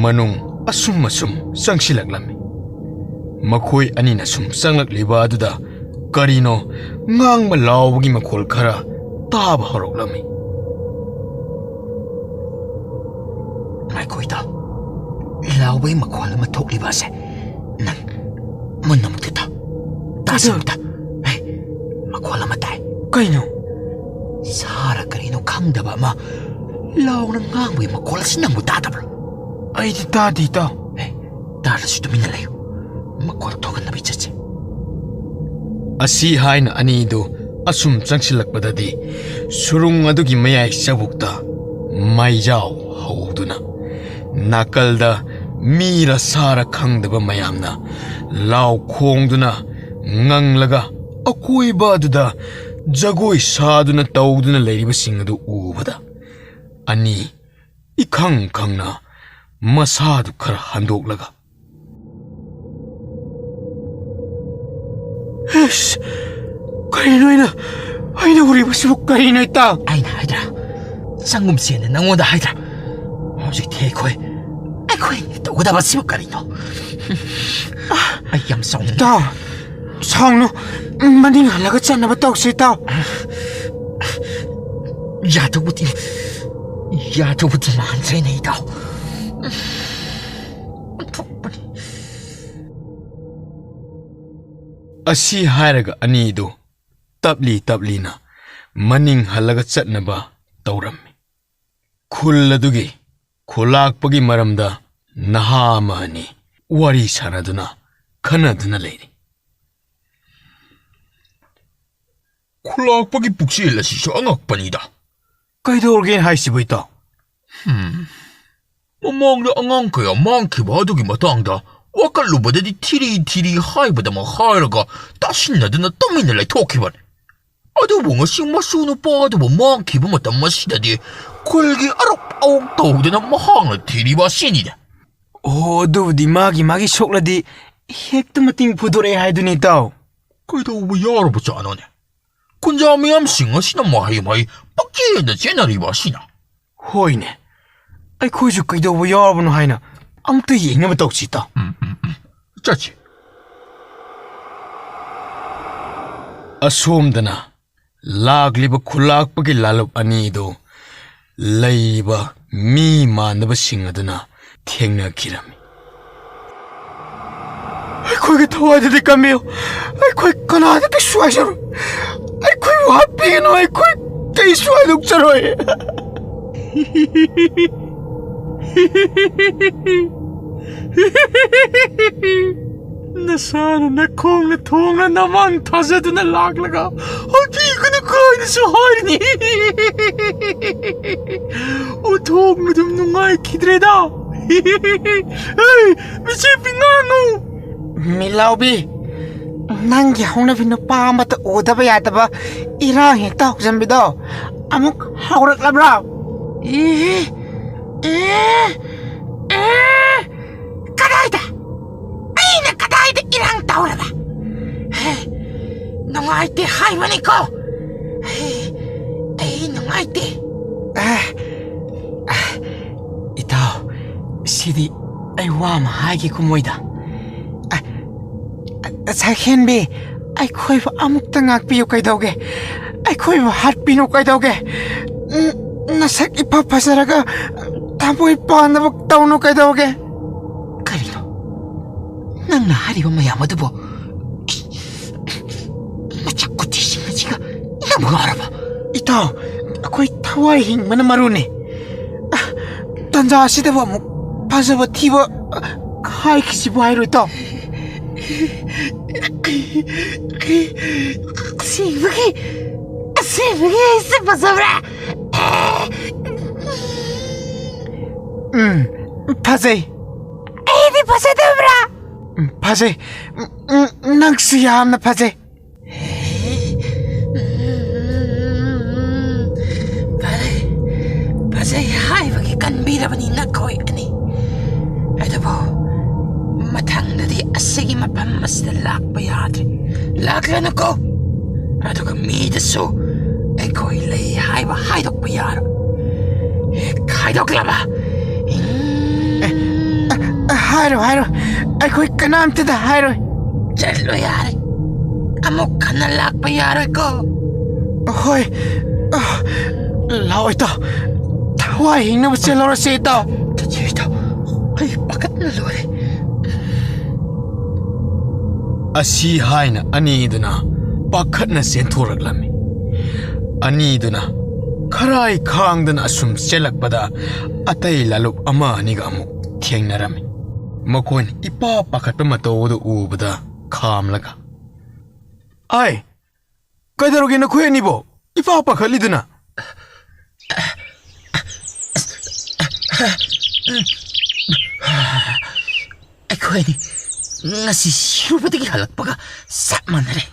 ꯃꯅꯨꯡ ꯑꯁꯨꯝ ꯑꯁꯨꯝ ꯆꯪꯁꯤꯜꯂꯛꯂꯝꯃꯤ꯫ ꯃꯈꯣꯏ ꯑꯅꯤꯅ ꯁꯨꯝ ꯆꯪꯂꯛꯂꯤꯕ ꯑꯗꯨꯗ ꯀꯔꯤꯅꯣ ꯉꯥꯡꯕ ꯂꯥꯎꯕꯒꯤ ꯃꯈꯣꯜ ꯈꯔ ꯇꯥꯕ ꯍꯧꯔꯛꯂꯝꯃꯤ꯫ "ꯉꯥꯏꯈꯣ ꯏꯇꯥꯎ, ꯂꯥꯎꯕꯒꯤ ꯃꯈꯣꯜ ꯑꯃ ꯊꯣꯛꯂꯤꯕ ꯑꯁꯦ ꯅꯪ ꯃꯨꯟꯅ ꯑꯃꯨꯛꯇ ꯇꯥꯎ꯫ ꯇꯥꯁꯤ ꯑꯃꯨꯛꯇ꯫ ꯍꯦ, ꯃꯈꯣꯜ ꯑꯃ ꯇꯥꯏ꯫ ꯀꯩꯅꯣ? ꯁꯥꯔ ꯀꯔꯤꯅꯣ ꯈꯪꯗꯕ ꯑꯃ ꯂꯥꯎꯅ ꯉꯥꯡꯕꯒꯤ ꯃꯈꯣꯜ ꯑꯁꯤ ꯅꯪꯕꯨ ꯇꯥꯗꯕ꯭ꯔꯣ? ꯑꯩꯗꯤ ꯇꯥꯗꯦ, ꯏꯇꯥꯎ꯫ ꯍꯦ, ꯇꯥꯔꯁꯨ ꯇꯨꯃꯤꯟꯅ ꯂꯩꯌꯨ꯫ ꯃꯈꯣꯜ ꯊꯣꯛꯍꯟꯗꯕꯤ ꯆꯠꯁꯤ꯫ ꯑꯁꯤ ꯍꯥꯏꯅ ꯑꯅꯤꯗꯨ ꯑꯁꯨꯝ ꯆꯪꯁꯤꯜꯂꯛꯄꯗꯗꯤ ꯁꯨꯔꯨꯡ ꯑꯗꯨꯒꯤ ꯃꯌꯥꯏ ꯆꯕꯨꯛꯇ ꯃꯩꯖꯥꯎ ꯍꯧꯗꯨꯅ ꯅꯥꯀꯜꯗ ꯃꯤꯔ ꯁꯥꯔ ꯈꯪꯗꯕ ꯃꯌꯥꯝꯅ ꯂꯥꯎ ꯈꯣꯡꯗꯨꯅ ꯉꯪꯂꯒ ꯑꯀꯣꯏꯕ ꯑꯗꯨꯗ ꯖꯒꯣꯏ ꯁꯥꯗꯨꯅ ꯇꯧꯗꯨꯅ ꯂꯩꯔꯤꯕꯁꯤꯡ ꯑꯗꯨ ꯎꯕꯗ ꯑꯅꯤ ꯏꯈꯪ ꯈꯪꯅ ꯃꯁꯥꯗꯨ ꯈꯔ ꯍꯟꯗꯣꯛꯂꯒ, "ꯑꯁ, ꯀꯔꯤꯅꯣ ꯑꯩꯅ, ꯑꯩꯅ ꯎꯔꯤꯕꯁꯤꯕꯨ ꯀꯔꯤꯅꯣ, ꯏꯇꯥꯎ?" ꯑꯩꯅ ꯍꯥꯏꯗ꯭ꯔꯥ? ꯆꯪꯒꯨꯝꯁꯦꯅ ꯅꯪꯉꯣꯟꯗ ꯍꯥꯏꯗ꯭ꯔꯥ? ꯍꯧꯖꯤꯛꯇꯤ ꯑꯩꯈꯣꯏ, ꯑꯩꯈꯣꯏ ꯇꯧꯒꯗꯕꯁꯤꯕꯨ ꯀꯔꯤꯅꯣ? ꯑꯩ ꯌꯥꯝ ꯁꯥꯎꯅꯤꯡꯉꯤ꯫ ꯏꯇꯥꯎ, ꯁꯥꯎꯅꯨ꯫ ꯃꯅꯤꯡ ꯍꯜꯂꯒ ꯆꯠꯅꯕ ꯇꯧꯁꯤ, ꯏꯇꯥꯎ꯫ ꯌꯥꯗꯧꯕꯗꯤ, ꯌꯥꯗꯧꯕꯗꯤ ꯃꯥꯟꯗ꯭ꯔꯦꯅꯦ, ꯏꯇꯥꯎ꯫ ꯑꯣꯟꯊꯣꯛꯄꯅꯤ꯫ ꯑꯁꯤ ꯍꯥꯏꯔꯒ ꯑꯅꯤꯗꯨ ꯇꯞꯂꯤ ꯇꯞꯂꯤꯅ ꯃꯅꯤꯡ ꯍꯜꯂꯒ ꯆꯠꯅꯕ ꯇꯧꯔꯝꯃꯤ꯫ ꯈꯨꯜ ꯑꯗꯨꯒꯤ ꯈꯨꯂꯥꯛꯄꯒꯤ ꯃꯔꯝꯗ ꯅꯍꯥ ꯑꯃ ꯑꯅꯤ ꯋꯥꯔꯤ ꯁꯥꯅꯗꯨꯅ ꯈꯟꯅꯗꯨꯅ ꯂꯩꯔꯤ꯫ ꯈꯨꯂꯥꯛꯄꯒꯤ ꯄꯨꯛꯆꯦꯜ ꯑꯁꯤꯁꯨ ꯑꯉꯛꯄꯅꯤꯗ꯫ ꯀꯩꯗꯧꯔꯒꯦ ꯍꯥꯏꯁꯤꯕꯨ, ꯏꯇꯥꯎ? ꯍꯝ꯫ ꯃꯃꯥꯡꯗ ꯑꯉꯥꯡ ꯀꯌꯥ ꯃꯥꯡꯈꯤꯕ ꯑꯗꯨꯒꯤ ꯃꯇꯥꯡꯗ ꯋꯥꯀꯠꯂꯨꯕꯗꯗꯤ ꯊꯤꯔꯤ ꯊꯤꯔꯤ ꯍꯥꯏꯕꯗꯃꯛ ꯍꯥꯏꯔꯒ ꯇꯥꯁꯤꯟꯅꯗꯨꯅ ꯇꯨꯃꯤꯟꯅ ꯂꯩꯊꯣꯛꯈꯤꯕꯅꯤ꯫ ꯑꯗꯨꯕꯨ ꯉꯁꯤ ꯃꯁꯨ ꯅꯨꯄꯥ ꯑꯗꯨꯕꯨ ꯃꯥꯡꯈꯤꯕ ꯃꯇꯝ ꯑꯁꯤꯗꯗꯤ ꯈꯨꯜꯒꯤ ꯑꯔꯨꯞ ꯑꯋꯨꯛ ꯇꯧꯗꯨꯅ ꯃꯍꯥꯛꯅ ꯊꯤꯔꯤꯕ ꯑꯁꯤꯅꯤꯅꯦ꯫ ꯑꯣ, ꯑꯗꯨꯕꯨꯗꯤ ꯃꯥꯒꯤ ꯃꯥꯒꯤ ꯁꯣꯛꯂꯗꯤ ꯍꯦꯛꯇ ꯃꯇꯤꯡ ꯐꯨꯗꯣꯔꯛꯑꯦ ꯍꯥꯏꯗꯨꯅꯤ, ꯏꯇꯥꯎ꯫ ꯀꯩꯗꯧꯕ ꯌꯥꯎꯔꯕꯖꯥꯠꯅꯣꯅꯦ? ꯈꯨꯟꯖꯥ ꯃꯤꯌꯥꯝꯁꯤꯡ ꯑꯁꯤꯅ ꯃꯍꯩ ꯃꯍꯩ ꯄꯪꯆꯦꯟꯗ ꯆꯦꯟꯅꯔꯤꯕ ꯑꯁꯤꯅ꯫ ꯍꯣꯏꯅꯦ, ꯑꯩꯈꯣꯏꯁꯨ ꯀꯩꯗꯧꯕ ꯌꯥꯎꯔꯕꯅꯣ ꯍꯥꯏꯅ ꯑꯝꯇ ꯌꯦꯡꯅꯕ ꯇꯧꯁꯤ, ꯏꯇꯥꯎ꯫ ꯎꯝ, ꯎꯝ, ꯎꯝ꯫ ꯆꯠꯁꯤ꯫ ꯑꯁꯣꯝꯗꯅ ꯂꯥꯛꯂꯤꯕ ꯈꯨꯂꯥꯛꯄꯒꯤ ꯂꯥꯂꯨꯞ ꯑꯅꯤꯗꯨ ꯂꯩꯔꯤꯕ ꯃꯤ ꯃꯥꯟꯗꯕꯁꯤꯡ ꯑꯗꯨꯅ ꯊꯦꯡꯅꯈꯤꯔꯝꯃꯤ꯫ ꯑꯩꯈꯣꯏꯒꯤ ꯊꯋꯥꯏꯗꯗꯤ ꯀꯝꯕꯤꯌꯨ꯫ ꯑꯩꯈꯣꯏ ꯀꯅꯥꯗ ꯀꯩꯁꯨ ꯍꯥꯏꯖꯔꯣꯏ꯫ ꯑꯩꯈꯣꯏꯕꯨ ꯍꯥꯠꯄꯤꯒꯅꯨ꯫ ꯑꯩꯈꯣꯏ ꯀꯩꯁꯨ ꯍꯥꯏꯗꯣꯛꯆꯔꯣꯏ꯫ ꯅꯁꯥꯅ ꯅꯈꯣꯡꯅ ꯊꯣꯡꯅ ꯅꯃꯥꯡ ꯊꯥꯖꯗꯨꯅ ꯂꯥꯛꯂꯒ ꯍꯥꯠꯄꯤꯒꯅꯨ ꯀꯥꯏꯅꯁꯨ ꯍꯥꯏꯔꯤꯅꯤ꯫ ꯎꯊꯣꯛꯅ ꯑꯗꯨꯝ ꯅꯨꯡꯉꯥꯏꯈꯤꯗ꯭ꯔꯦꯗ꯫ ꯍꯩ, ꯃꯁꯤ ꯄꯤꯉꯥꯡꯅꯨ꯫ ꯃꯤꯠꯂꯥꯎꯕꯤ, ꯅꯪꯒꯤ ꯍꯧꯅꯕꯤ ꯅꯨꯄꯥ ꯑꯃꯠꯇ ꯎꯗꯕ ꯌꯥꯗꯕ ꯏꯔꯥꯡ ꯍꯦꯛꯇ ꯍꯧꯖꯟꯕꯤꯗꯣ ꯑꯃꯨꯛ ꯍꯧꯔꯛꯂꯕ꯭ꯔꯥ? ꯑꯦ, ꯑꯦ, ꯑꯦ, ꯀꯗꯥꯏꯗ? ꯑꯩꯅ ꯀꯗꯥꯏꯗ ꯏꯔꯥꯡ ꯇꯧꯔꯕ? ꯍꯦ, ꯅꯨꯡꯉꯥꯏꯇꯦ ꯍꯥꯏꯕꯅꯤꯀꯣ꯫ ꯍꯦ, ꯑꯩ ꯅꯨꯡꯉꯥꯏꯇꯦ꯫ ꯑꯦ, ꯑꯦ, ꯏꯇꯥꯎ, ꯁꯤꯗꯤ ꯑꯩ ꯋꯥ ꯑꯃ ꯍꯥꯏꯒꯦ ꯀꯨꯝꯃꯣꯏꯗ꯫ ꯑ, ꯑ, ꯁꯛꯍꯦꯟꯕꯤ, ꯑꯩꯈꯣꯏꯕꯨ ꯑꯃꯨꯛꯇ ꯉꯥꯛꯄꯤꯌꯨ ꯀꯩꯗꯧꯒꯦ? ꯑꯩꯈꯣꯏꯕꯨ ꯍꯥꯠꯄꯤꯅꯨ ꯀꯩꯗꯧꯒꯦ? ꯎꯝ, ꯅꯁꯛ ꯏꯐ ꯐꯖꯔꯒ ꯊꯃꯣꯏ ꯄꯥꯟꯅꯕ ꯇꯧꯅꯨ ꯀꯩꯗꯧꯒꯦ? ꯀꯔꯤꯅꯣ ꯅꯪꯅ ꯍꯥꯏꯔꯤꯕ ꯃꯌꯥꯝ ꯑꯗꯨꯕꯨ? ꯃꯆꯥ ꯀꯨꯊꯤꯁꯤꯡ ꯑꯁꯤꯒ ꯏꯌꯥꯝꯕ ꯉꯥꯎꯔꯕ? ꯏꯇꯥꯎ, ꯑꯩꯈꯣꯏ ꯊꯋꯥꯏ ꯍꯤꯡꯕꯅ ꯃꯔꯨꯅꯤ꯫ ꯑ, ꯇꯟꯖꯥ ꯑꯁꯤꯗꯕꯨ ꯑꯃꯨꯛ ꯐꯖꯕ ꯊꯤꯕ, ꯑ, ꯍꯥꯏꯈꯤꯁꯤꯕꯨ ꯍꯥꯏꯔꯣ, ꯏꯇꯥꯎ? ꯑꯁꯦꯡꯕꯒꯤ, ꯑꯁꯦꯡꯕꯒꯤ ꯑꯩꯁꯦ ꯐꯖꯕ꯭ꯔꯥ? ꯎꯝ, ꯐꯖꯩ꯫ ꯑꯩꯗꯤ ꯐꯖꯗꯕ꯭ꯔꯥ? ꯎꯝ, ꯐꯖꯩ꯫ ꯎꯝ, ꯎꯝ, ꯅꯪꯁꯨ ꯌꯥꯝꯅ ꯐꯖꯩ꯫ ꯐꯔꯦ, ꯐꯖꯩ ꯍꯥꯏꯕꯒꯤ ꯀꯟꯕꯤꯔꯕꯅꯤ ꯅꯈꯣꯏ ꯑꯅꯤ꯫ ꯑꯗꯨꯕꯨ ꯃꯊꯪꯗꯗꯤ ꯑꯁꯤꯒꯤ ꯃꯐꯝ ꯑꯁꯤꯗ ꯂꯥꯛꯄ ꯌꯥꯗ꯭ꯔꯦ꯫ ꯂꯥꯛꯂꯅꯨꯀꯣ꯫ ꯑꯗꯨꯒ ꯃꯤꯗꯁꯨ ꯑꯩꯈꯣꯏ ꯂꯩ ꯍꯥꯏꯕ ꯍꯥꯏꯗꯣꯛꯄ ꯌꯥꯔꯣꯏ꯫ ꯍꯦꯛ ꯍꯥꯏꯗꯣꯛꯂꯕ, ꯎꯝ, ꯑ, ꯑ, ꯍꯥꯏꯔꯣ, ꯍꯥꯏꯔꯣ꯫ ꯑꯩꯈꯣꯏ ꯀꯅꯥꯝꯇꯗ ꯍꯥꯏꯔꯣꯏ꯫ ꯆꯠꯂꯣ ꯌꯥꯔꯦ꯫ ꯑꯃꯨꯛ ꯍꯟꯅ ꯂꯥꯛꯄ ꯌꯥꯔꯣꯏꯀꯣ꯫ ꯍꯣꯏ꯫ ꯑ, ꯂꯥꯛꯑꯣ ꯏꯇꯥꯎ꯫ ꯊꯋꯥꯏ ꯍꯤꯡꯅꯕ ꯆꯦꯜꯍꯧꯔꯁꯤ ꯏꯇꯥꯎ꯫ ꯆꯠꯁꯤ ꯏꯇꯥꯎ꯫ ꯑꯩ ꯄꯥꯈꯠꯅ ꯂꯣꯏꯔꯦ꯫ ꯑꯁꯤ ꯍꯥꯏꯅ ꯑꯅꯤꯗꯨꯅ ꯄꯥꯈꯠꯅ ꯆꯦꯟꯊꯣꯔꯛꯂꯝꯃꯤ꯫ ꯑꯅꯤꯗꯨꯅ ꯈꯔꯥꯏ ꯈꯥꯡꯗꯅ ꯑꯁꯨꯝ ꯆꯦꯜꯂꯛꯄꯗ ꯑꯇꯩ ꯂꯥꯂꯨꯞ ꯑꯃ ꯑꯅꯤꯒ ꯑꯃꯨꯛ ꯊꯦꯡꯅꯔꯝꯃꯤ꯫ ꯃꯈꯣꯏꯅ ꯏꯄꯥ ꯄꯥꯈꯠꯄ ꯃꯇꯧ ꯑꯗꯨ ꯎꯕꯗ ꯈꯥꯝꯂꯒ, "ꯑꯥꯏ, ꯀꯩꯗꯧꯔꯒꯦ ꯅꯈꯣꯏ ꯑꯅꯤꯕꯣ? ꯏꯄꯥ ꯄꯥꯈꯠꯂꯤꯗꯨꯅ?" "ꯑꯩꯈꯣꯏ ꯉꯁꯤ ꯁꯤꯔꯨꯕꯗꯒꯤ ꯍꯜꯂꯛꯄꯒ ꯆꯞ ꯃꯥꯟꯅꯔꯦ꯫"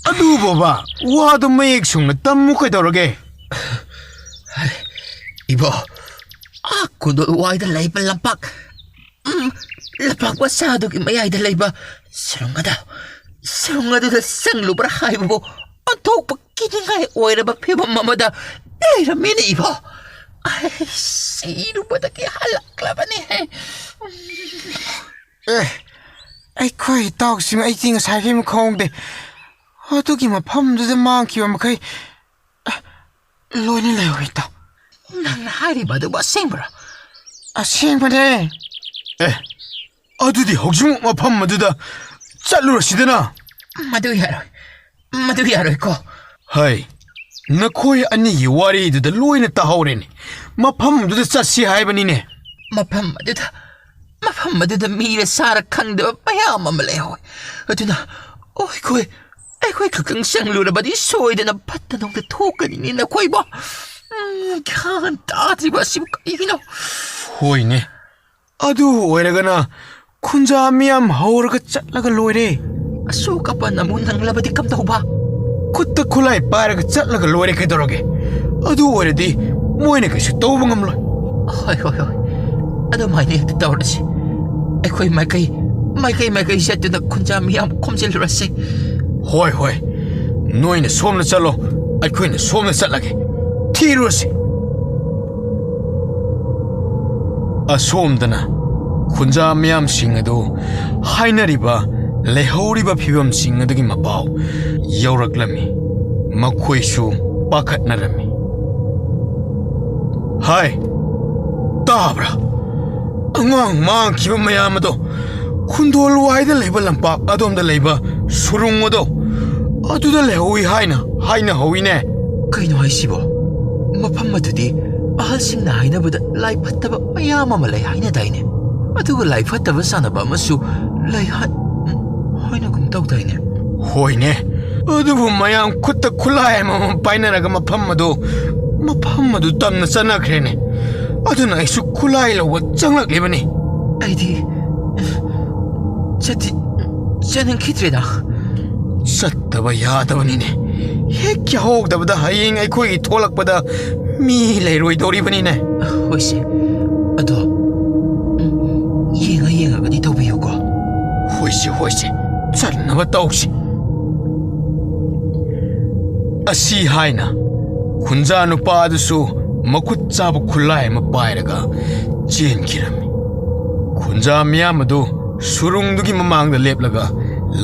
"ꯑꯗꯨ ꯕꯣꯕꯥ, ꯋꯥꯗꯨ ꯃꯌꯦꯛ ꯁꯦꯡꯅ ꯇꯝꯃꯨ ꯀꯩꯗꯧꯔꯒꯦ?" "ꯏꯕꯣ, ꯑꯥ ꯀꯨꯗꯣꯜ ꯋꯥꯏꯗ ꯂꯩꯕ ꯂꯝꯄꯥꯛ, ꯎꯝ, ꯂꯝꯄꯥꯛ ꯃꯆꯥ ꯑꯗꯨꯒꯤ ꯃꯌꯥꯏꯗ ꯂꯩꯕ ꯁꯨꯔꯨꯡ ꯑꯗꯨ, ꯁꯨꯔꯨꯡ ꯑꯗꯨꯗ ꯆꯪꯂꯨꯕ꯭ꯔꯥ ꯍꯥꯏꯕꯕꯨ ꯑꯣꯟꯊꯣꯛꯄ ꯀꯤꯅꯤꯡꯉꯥꯏ ꯑꯣꯏꯔꯕ ꯐꯤꯕꯝ ꯑꯃꯗ ꯂꯩꯔꯝꯃꯤꯅꯦ ꯏꯕꯣ꯫ ꯑꯩ ꯁꯤꯔꯨꯕꯗꯒꯤ ꯍꯜꯂꯛꯂꯕꯅꯤꯍꯦ꯫" "ꯑꯦ, ꯑꯩꯈꯣꯏ ꯏꯇꯥꯎꯁꯤꯡ, ꯑꯩꯗꯤ ꯉꯁꯥꯏꯈꯩ ꯈꯪꯍꯧꯗꯦ꯫ ꯑꯗꯨꯒꯤ ꯃꯐꯝꯗꯨꯗ ꯃꯥꯡꯈꯤꯕ ꯃꯈꯩ, ꯑ, ꯂꯣꯏꯅ ꯂꯩꯍꯧꯋꯤ, ꯏꯇꯥꯎ꯫" "ꯅꯪꯅ ꯍꯥꯏꯔꯤꯕ ꯑꯗꯨꯕꯨ ꯑꯁꯦꯡꯕꯔꯥ?" "ꯑꯁꯦꯡꯕꯅꯦ꯫" "ꯑꯦ, ꯑꯗꯨꯗꯤ ꯍꯧꯖꯤꯛꯃꯛ ꯃꯐꯝ ꯑꯗꯨꯗ ꯆꯠꯂꯨꯔꯁꯤꯗꯅ꯫" "ꯃꯗꯨ ꯌꯥꯔꯣꯏ, ꯃꯗꯨ ꯌꯥꯔꯣꯏꯀꯣ꯫" "ꯍꯩ, ꯅꯈꯣꯏ ꯑꯅꯤꯒꯤ ꯋꯥꯔꯤꯗꯨꯗ ꯂꯣꯏꯅ ꯇꯥꯍꯧꯔꯦꯅꯦ꯫ ꯃꯐꯝꯗꯨꯗ ꯆꯠꯁꯤ ꯍꯥꯏꯕꯅꯤꯅꯦ꯫" "ꯃꯐꯝ ꯑꯗꯨꯗ, ꯃꯐꯝ ꯑꯗꯨꯗ ꯃꯤꯔ ꯁꯥꯔ ꯈꯪꯗꯕ ꯃꯌꯥꯝ ꯑꯃ ꯂꯩꯍꯧꯋꯤ꯫ ꯑꯗꯨꯅ ꯑꯩꯈꯣꯏ, ꯑꯩꯈꯣꯏ ꯈꯛꯇꯪ ꯆꯪꯂꯨꯔꯕꯗꯤ ꯁꯣꯏꯗꯅ ꯐꯠꯇ ꯅꯨꯡꯗ ꯊꯣꯛꯀꯅꯤꯅꯦ ꯅꯈꯣꯏꯕꯣ꯫ ꯎꯝ, ꯒ꯭ꯌꯥꯟ ꯇꯥꯗ꯭ꯔꯤꯕ ꯑꯁꯤꯕꯨ ꯀꯔꯤꯒꯤꯅꯣ?" "ꯍꯣꯏꯅꯦ, ꯑꯗꯨ ꯑꯣꯏꯔꯒꯅ ꯈꯨꯟꯖꯥ ꯃꯤꯌꯥꯝ ꯍꯧꯔꯒ ꯆꯠꯂꯒ ꯂꯣꯏꯔꯦ꯫" "ꯑꯁꯣꯛ ꯑꯄꯟ ꯑꯃꯨꯛ ꯅꯪꯂꯕꯗꯤ ꯀꯝꯗꯧꯕ?" "ꯈꯨꯠꯇ ꯈꯨꯠꯂꯥꯏ ꯄꯥꯏꯔꯒ ꯆꯠꯂꯒ ꯂꯣꯏꯔꯦ ꯀꯩꯗꯧꯔꯒꯦ? ꯑꯗꯨ ꯑꯣꯏꯔꯗꯤ ꯃꯣꯏꯅ ꯀꯩꯁꯨ ꯇꯧꯕ ꯉꯝꯂꯣꯏ꯫" "ꯍꯣꯏ, ꯍꯣꯏ, ꯍꯣꯏ꯫ ꯑꯗꯨꯃꯥꯏꯅ ꯍꯦꯛꯇ ꯇꯧꯔꯁꯤ꯫ ꯑꯩꯈꯣꯏ ꯃꯥꯏꯀꯩ, ꯃꯥꯏꯀꯩ, ꯃꯥꯏꯀꯩ ꯆꯠꯇꯨꯅ ꯈꯨꯟꯖꯥ ꯃꯤꯌꯥꯝ ꯈꯣꯝꯖꯤꯜꯂꯨꯔꯁꯤ꯫" "ꯍꯣꯏ, ꯍꯣꯏ꯫ ꯅꯣꯏꯅ ꯁꯣꯝꯗ ꯆꯠꯂꯣ, ꯑꯩꯈꯣꯏꯅ ꯁꯣꯝꯗ ꯆꯠꯂꯒꯦ꯫ ꯊꯤꯔꯨꯔꯁꯤ꯫" ꯑꯁꯣꯝꯗꯅ ꯈꯨꯟꯖꯥ ꯃꯤꯌꯥꯝꯁꯤꯡ ꯑꯗꯨ ꯍꯥꯏꯅꯔꯤꯕ ꯂꯩꯍꯧꯔꯤꯕ ꯐꯤꯕꯝꯁꯤꯡ ꯑꯗꯨꯒꯤ ꯃꯄꯥꯎ ꯌꯧꯔꯛꯂꯝꯃꯤ꯫ ꯃꯈꯣꯏꯁꯨ ꯄꯥꯈꯠꯅꯔꯝꯃꯤ꯫ "ꯍꯥꯏ, ꯇꯥꯕ꯭ꯔꯥ? ꯑꯉꯥꯡ ꯃꯥꯡꯈꯤꯕ ꯃꯌꯥꯝ ꯑꯗꯣ ꯈꯨꯟꯗꯣꯜ ꯋꯥꯏꯗ ꯂꯩꯕ ꯂꯝꯄꯥꯛ ꯑꯗꯣꯝꯗ ꯂꯩꯕ ꯁꯨꯔꯨꯡ ꯑꯗꯣ ꯑꯗꯨꯗ ꯂꯩꯍꯧꯏ ꯍꯥꯏꯅ ꯍꯥꯏꯅꯍꯧꯏꯅꯦ꯫ ꯀꯩꯅꯣ ꯍꯥꯏꯁꯤꯕꯣ? ꯃꯐꯝ ꯑꯗꯨꯗꯤ ꯑꯍꯜꯁꯤꯡꯅ ꯍꯥꯏꯅꯕꯗ ꯂꯥꯏ ꯐꯠꯇꯕ ꯃꯌꯥꯝ ꯑꯃ ꯂꯩ ꯍꯥꯏꯅꯗꯥꯏꯅꯦ? ꯑꯗꯨꯒ ꯂꯥꯏ ꯐꯠꯇꯕ ꯁꯥꯟꯅꯕ ꯑꯃꯁꯨ ꯂꯩ ꯍꯥꯏ-, ꯍꯥꯏꯅꯒꯨꯝ ꯇꯧꯗꯥꯏꯅꯦ? ꯍꯣꯏꯅꯦ, ꯑꯗꯨꯕꯨ ꯃꯌꯥꯝ ꯈꯨꯠꯇ ꯈꯨꯠꯂꯥꯏ ꯑꯃꯃꯝ ꯄꯥꯏꯅꯔꯒ ꯃꯐꯝ ꯑꯗꯨ, ꯃꯐꯝ ꯑꯗꯨ ꯇꯝꯅ ꯆꯠꯅꯈ꯭ꯔꯦꯅꯦ꯫ ꯑꯗꯨꯅ ꯑꯩꯁꯨ ꯈꯨꯠꯂꯥꯏ ꯂꯧꯕ ꯆꯪꯂꯛꯂꯤꯕꯅꯤ꯫ ꯑꯩꯗꯤ ꯆꯠꯇꯤ ꯆꯠꯅꯤꯡꯈꯤꯗ꯭ꯔꯦꯗ꯫ ꯆꯠꯇꯕ ꯌꯥꯗꯕꯅꯤꯅꯦ꯫ ꯍꯦꯛ ꯌꯥꯍꯧꯗꯕꯗ ꯍꯌꯦꯡ ꯑꯩꯈꯣꯏꯒꯤ ꯊꯣꯛꯂꯛꯄꯗ ꯃꯤ ꯂꯩꯔꯣꯏꯗꯧꯔꯤꯕꯅꯤꯅꯦ꯫ ꯍꯣꯏꯁꯦ, ꯑꯗꯣ, ꯎꯝ, ꯌꯦꯡꯉ ꯌꯦꯡꯉꯒꯗꯤ ꯇꯧꯕꯤꯌꯨꯀꯣ꯫ ꯍꯣꯏꯁꯦ, ꯍꯣꯏꯁꯦ, ꯆꯠꯅꯕ ꯇꯧꯁꯤ꯫ ꯑꯁꯤ ꯍꯥꯏꯅ ꯈꯨꯟꯖꯥ ꯅꯨꯄꯥ ꯑꯗꯨꯁꯨ ꯃꯈꯨꯠ ꯆꯥꯕ ꯈꯨꯠꯂꯥꯏ ꯑꯃ ꯄꯥꯏꯔꯒ ꯆꯦꯟꯈꯤꯔꯝꯃꯤ꯫ ꯈꯨꯟꯖꯥ ꯃꯤꯌꯥꯝ ꯑꯗꯨ ꯁꯨꯔꯨꯡꯗꯨꯒꯤ ꯃꯃꯥꯡꯗ ꯂꯦꯞꯂꯒ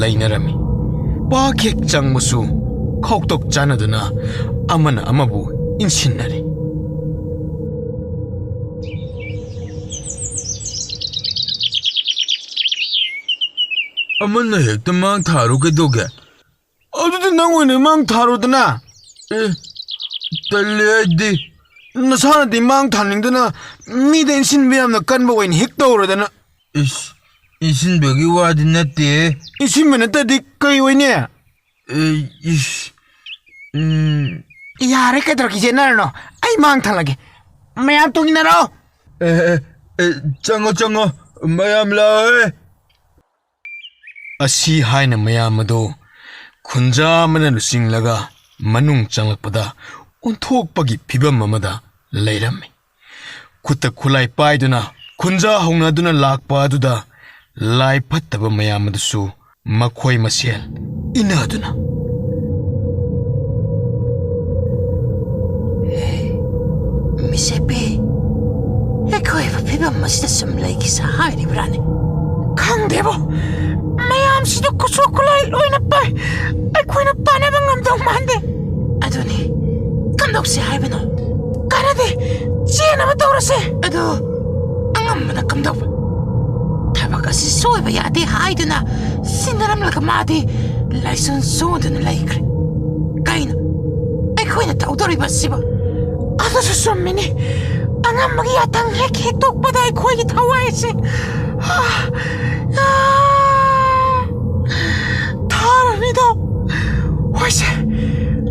ꯂꯩꯅꯔꯝꯃꯤ꯫ ꯄꯥꯛ ꯍꯦꯛ ꯆꯪꯕꯁꯨ ꯈꯧꯇꯣꯛ ꯆꯥꯟꯅꯗꯨꯅ ꯑꯃꯅ ꯑꯃꯕꯨ ꯏꯟꯁꯤꯟꯅꯔꯤ꯫ ꯑꯃꯅ ꯍꯦꯛꯇ ꯃꯥꯡ ꯊꯥꯔꯣ ꯀꯩꯗꯧꯒꯦ? ꯑꯗꯨꯗꯤ ꯅꯪ ꯑꯣꯏꯅ ꯃꯥꯡ ꯊꯥꯔꯣꯗꯅ꯫ ꯑꯦ, ꯇꯜꯂꯦ ꯑꯩꯗꯤ꯫ ꯅꯁꯥꯅꯗꯤ ꯃꯥꯡ ꯊꯥꯅꯤꯡꯗꯅ ꯃꯤꯗ ꯏꯟꯁꯤꯟꯕ ꯌꯥꯝꯅ ꯀꯟꯕ ꯑꯣꯏꯅ ꯍꯦꯛ ꯇꯧꯔꯗꯅ꯫ ꯏꯁ, ꯏꯟꯁꯤꯟꯕꯒꯤ ꯋꯥꯗꯤ ꯅꯠꯇꯦ꯫ ꯏꯟꯁꯤꯟꯕ ꯅꯠꯇ꯭ꯔꯗꯤ ꯀꯩ ꯑꯣꯏꯅꯤ? ꯑꯦ, ꯏꯁ, ꯎꯝ꯫ ꯌꯥꯔꯦ, ꯀꯩꯗꯧꯔꯒꯦ, ꯌꯦꯠꯅꯔꯅꯣ꯫ ꯑꯩ ꯃꯥꯡ ꯊꯥꯂꯒꯦ꯫ ꯃꯌꯥꯝ ꯇꯨꯡ ꯏꯟꯅꯔꯣ꯫ ꯑꯦ, ꯑꯦ, ꯑꯦ, ꯆꯪꯉꯣ, ꯆꯪꯉꯣ꯫ ꯃꯌꯥꯝ ꯂꯥꯛꯑꯣꯍꯦ꯫ ꯑꯁꯤ ꯍꯥꯏꯅ ꯃꯌꯥꯝ ꯑꯗꯨ ꯈꯨꯟꯖꯥ ꯑꯃꯅ ꯂꯨꯆꯤꯡꯂꯒ ꯃꯅꯨꯡ ꯆꯪꯂꯛꯄꯗ ꯑꯣꯟꯊꯣꯛꯄꯒꯤ ꯐꯤꯕꯝ ꯑꯃꯗ ꯂꯩꯔꯝꯃꯤ꯫ ꯈꯨꯠꯇ ꯈꯨꯠꯂꯥꯏ ꯄꯥꯏꯗꯨꯅ ꯈꯨꯟꯖꯥ ꯍꯧꯅꯗꯨꯅ ꯂꯥꯛꯄ ꯑꯗꯨꯗ ꯂꯥꯏ ꯐꯠꯇꯕ ꯃꯌꯥꯝ ꯑꯗꯨꯁꯨ ꯃꯈꯣꯏ ꯃꯁꯦꯜ ꯏꯟꯅꯗꯨꯅ, "ꯍꯦ, ꯃꯤꯁꯦꯄꯤ, ꯑꯩꯈꯣꯏꯕꯨ ꯐꯤꯕꯝ ꯑꯁꯤꯗ ꯁꯨꯝ ꯂꯩꯈꯤꯁ ꯍꯥꯏꯔꯤꯕ꯭ꯔꯥꯅꯦ? ꯈꯪꯗꯦꯕꯣ, ꯃꯌꯥꯝꯁꯤꯗ ꯈꯨꯠꯁꯨ ꯈꯨꯠꯂꯥꯏ ꯂꯣꯏꯅ ꯄꯥꯏ꯫ ꯑꯩꯈꯣꯏꯅ ꯄꯥꯟꯅꯕ ꯉꯝꯗꯧ ꯃꯥꯟꯗꯦ꯫ ꯑꯗꯨꯅꯤ, ꯀꯝꯗꯧꯁꯦ ꯍꯥꯏꯕꯅꯣ? ꯀꯥꯟꯅꯗꯦ, ꯆꯦꯟꯅꯕ ꯇꯧꯔꯁꯦ꯫ ꯑꯗꯨ ꯑꯉꯝꯕꯅ ꯀꯝꯗꯧꯕ? ꯊꯕꯛ ꯑꯁꯤ ꯁꯣꯏꯕ ꯌꯥꯗꯦ ꯍꯥꯏꯗꯨꯅ ꯁꯤꯟꯅꯔꯝꯂꯒ ꯃꯥꯗꯤ ꯂꯥꯏꯁꯣꯟ ꯁꯣꯟꯗꯨꯅ ꯂꯩꯈ꯭ꯔꯦ꯫ ꯀꯩꯅꯣ ꯑꯩꯈꯣꯏꯅ ꯇꯧꯗꯧꯔꯤꯕ ꯑꯁꯤꯕꯨ? ꯑꯗꯨꯁꯨ ꯆꯨꯝꯃꯤꯅꯤ꯫ ꯑꯉꯝꯕꯒꯤ ꯌꯥꯊꯪ ꯍꯦꯛ ꯍꯦꯛꯇꯣꯛꯄꯗ ꯑꯩꯈꯣꯏꯒꯤ ꯊꯋꯥꯏꯁꯦ, ꯑꯥ, ꯑꯥ, ꯊꯥꯔꯅꯤꯗꯣ꯫ ꯍꯣꯏꯁꯦ,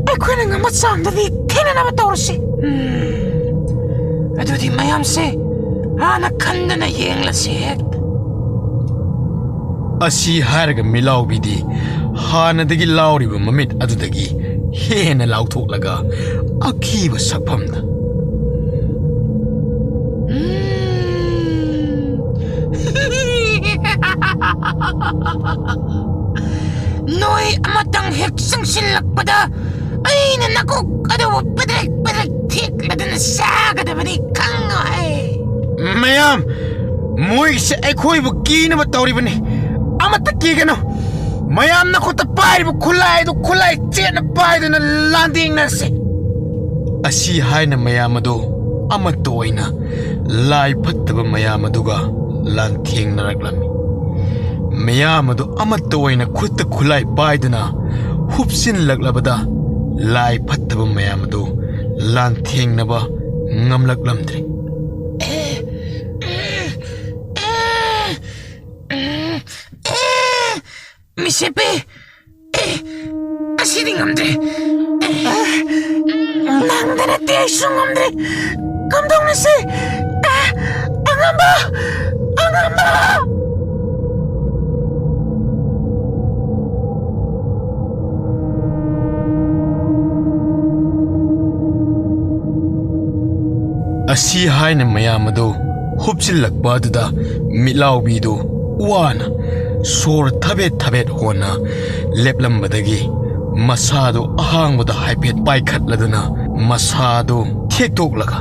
ꯑꯩꯈꯣꯏꯅ ꯉꯝꯕ ꯆꯥꯡꯗꯗꯤ ꯊꯦꯡꯅꯅꯕ ꯇꯧꯔꯁꯤ꯫ ꯎꯝ, ꯑꯗꯨꯗꯤ ꯃꯌꯥꯝꯁꯦ ꯍꯥꯟꯅ ꯈꯟꯗꯅ ꯌꯦꯡꯂꯁꯦ꯫ ꯑꯁꯤ ꯍꯥꯏꯔꯒ ꯃꯤꯠꯂꯥꯎꯕꯤꯗꯤ ꯍꯥꯟꯅꯗꯒꯤ ꯂꯥꯎꯔꯤꯕ ꯃꯃꯤꯠ ꯑꯗꯨꯗꯒꯤ ꯍꯦꯟꯅ ꯂꯥꯎꯊꯣꯛꯂꯒ ꯑꯀꯤꯕ ꯁꯛꯐꯝꯗ, "ꯎꯝ, ꯅꯣꯏ ꯑꯃꯇꯪ ꯍꯦꯛ ꯆꯪꯁꯤꯜꯂꯛꯄꯗ ꯑꯩꯅ ꯅꯀꯣꯛ ꯑꯗꯨꯕꯨ ꯄꯦꯗ꯭ꯔꯦꯛ ꯄꯦꯗ꯭ꯔꯦꯛ ꯊꯦꯛꯂꯗꯅ ꯆꯥꯒꯗꯕꯅꯤ, ꯈꯪꯉꯣ ꯍꯦ!" "ꯃꯌꯥꯝ, ꯃꯣꯏꯒꯤꯁꯦ ꯑꯩꯈꯣꯏꯕꯨ ꯀꯤꯅꯕ ꯇꯧꯔꯤꯕꯅꯤ꯫ ꯑꯃꯠꯇ ꯀꯤꯒꯅꯨ꯫ ꯃꯌꯥꯝ ꯅꯈꯨꯠꯇ ꯄꯥꯏꯔꯤꯕ ꯈꯨꯠꯂꯥꯏꯗꯨ ꯈꯨꯠꯂꯥꯏ ꯆꯦꯠꯅ ꯄꯥꯏꯗꯨꯅ ꯂꯥꯟꯗꯦꯡꯅꯔꯁꯤ꯫" ꯑꯁꯤ ꯍꯥꯏꯅ ꯃꯌꯥꯝ ꯑꯗꯨ ꯑꯃꯠꯇ ꯑꯣꯏꯅ ꯂꯥꯏ ꯐꯠꯇꯕ ꯃꯌꯥꯝ ꯑꯗꯨꯒ ꯂꯥꯟꯊꯦꯡꯅꯔꯛꯂꯝꯃꯤ꯫ ꯃꯌꯥꯝ ꯑꯗꯨ ꯑꯃꯠꯇ ꯑꯣꯏꯅ ꯈꯨꯠꯇ ꯈꯨꯠꯂꯥꯏ ꯄꯥꯏꯗꯨꯅ ꯍꯨꯞꯆꯤꯜꯂꯛꯂꯕꯗ ꯂꯥꯏ ꯐꯠꯇꯕ ꯃꯌꯥꯝ ꯑꯗꯨ ꯂꯥꯟꯊꯦꯡꯅꯕ ꯉꯝꯂꯛꯂꯝꯗ꯭ꯔꯦ꯫ ꯃꯤꯁꯦꯞꯄꯤ, ꯑꯦ, ꯑꯁꯤꯗꯤ ꯉꯝꯗ꯭ꯔꯦ꯫ ꯑꯦ, ꯅꯪꯗ ꯅꯠꯇꯦ, ꯑꯩꯁꯨ ꯉꯝꯗ꯭ꯔꯦ꯫ ꯀꯝꯗꯧꯅꯁꯦ? ꯑꯦ, ꯑꯉꯝꯕ! ꯑꯉꯝꯕ! ꯑꯁꯤ ꯍꯥꯏꯅ ꯃꯌꯥꯝ ꯑꯗꯨ ꯍꯨꯞꯆꯤꯜꯂꯛꯄ ꯑꯗꯨꯗ ꯃꯤꯠꯂꯥꯎꯕꯤꯗꯨ ꯋꯥꯅ ꯁꯣꯔ ꯊꯕꯦꯠ ꯊꯕꯦꯠ ꯍꯣꯟꯅ ꯂꯦꯞꯂꯝꯕꯗꯒꯤ ꯃꯁꯥꯗꯨ ꯑꯍꯥꯡꯕꯗ ꯍꯥꯏꯐꯦꯠ ꯄꯥꯏꯈꯠꯂꯗꯨꯅ ꯃꯁꯥꯗꯨ ꯊꯦꯛꯇꯣꯛꯂꯒ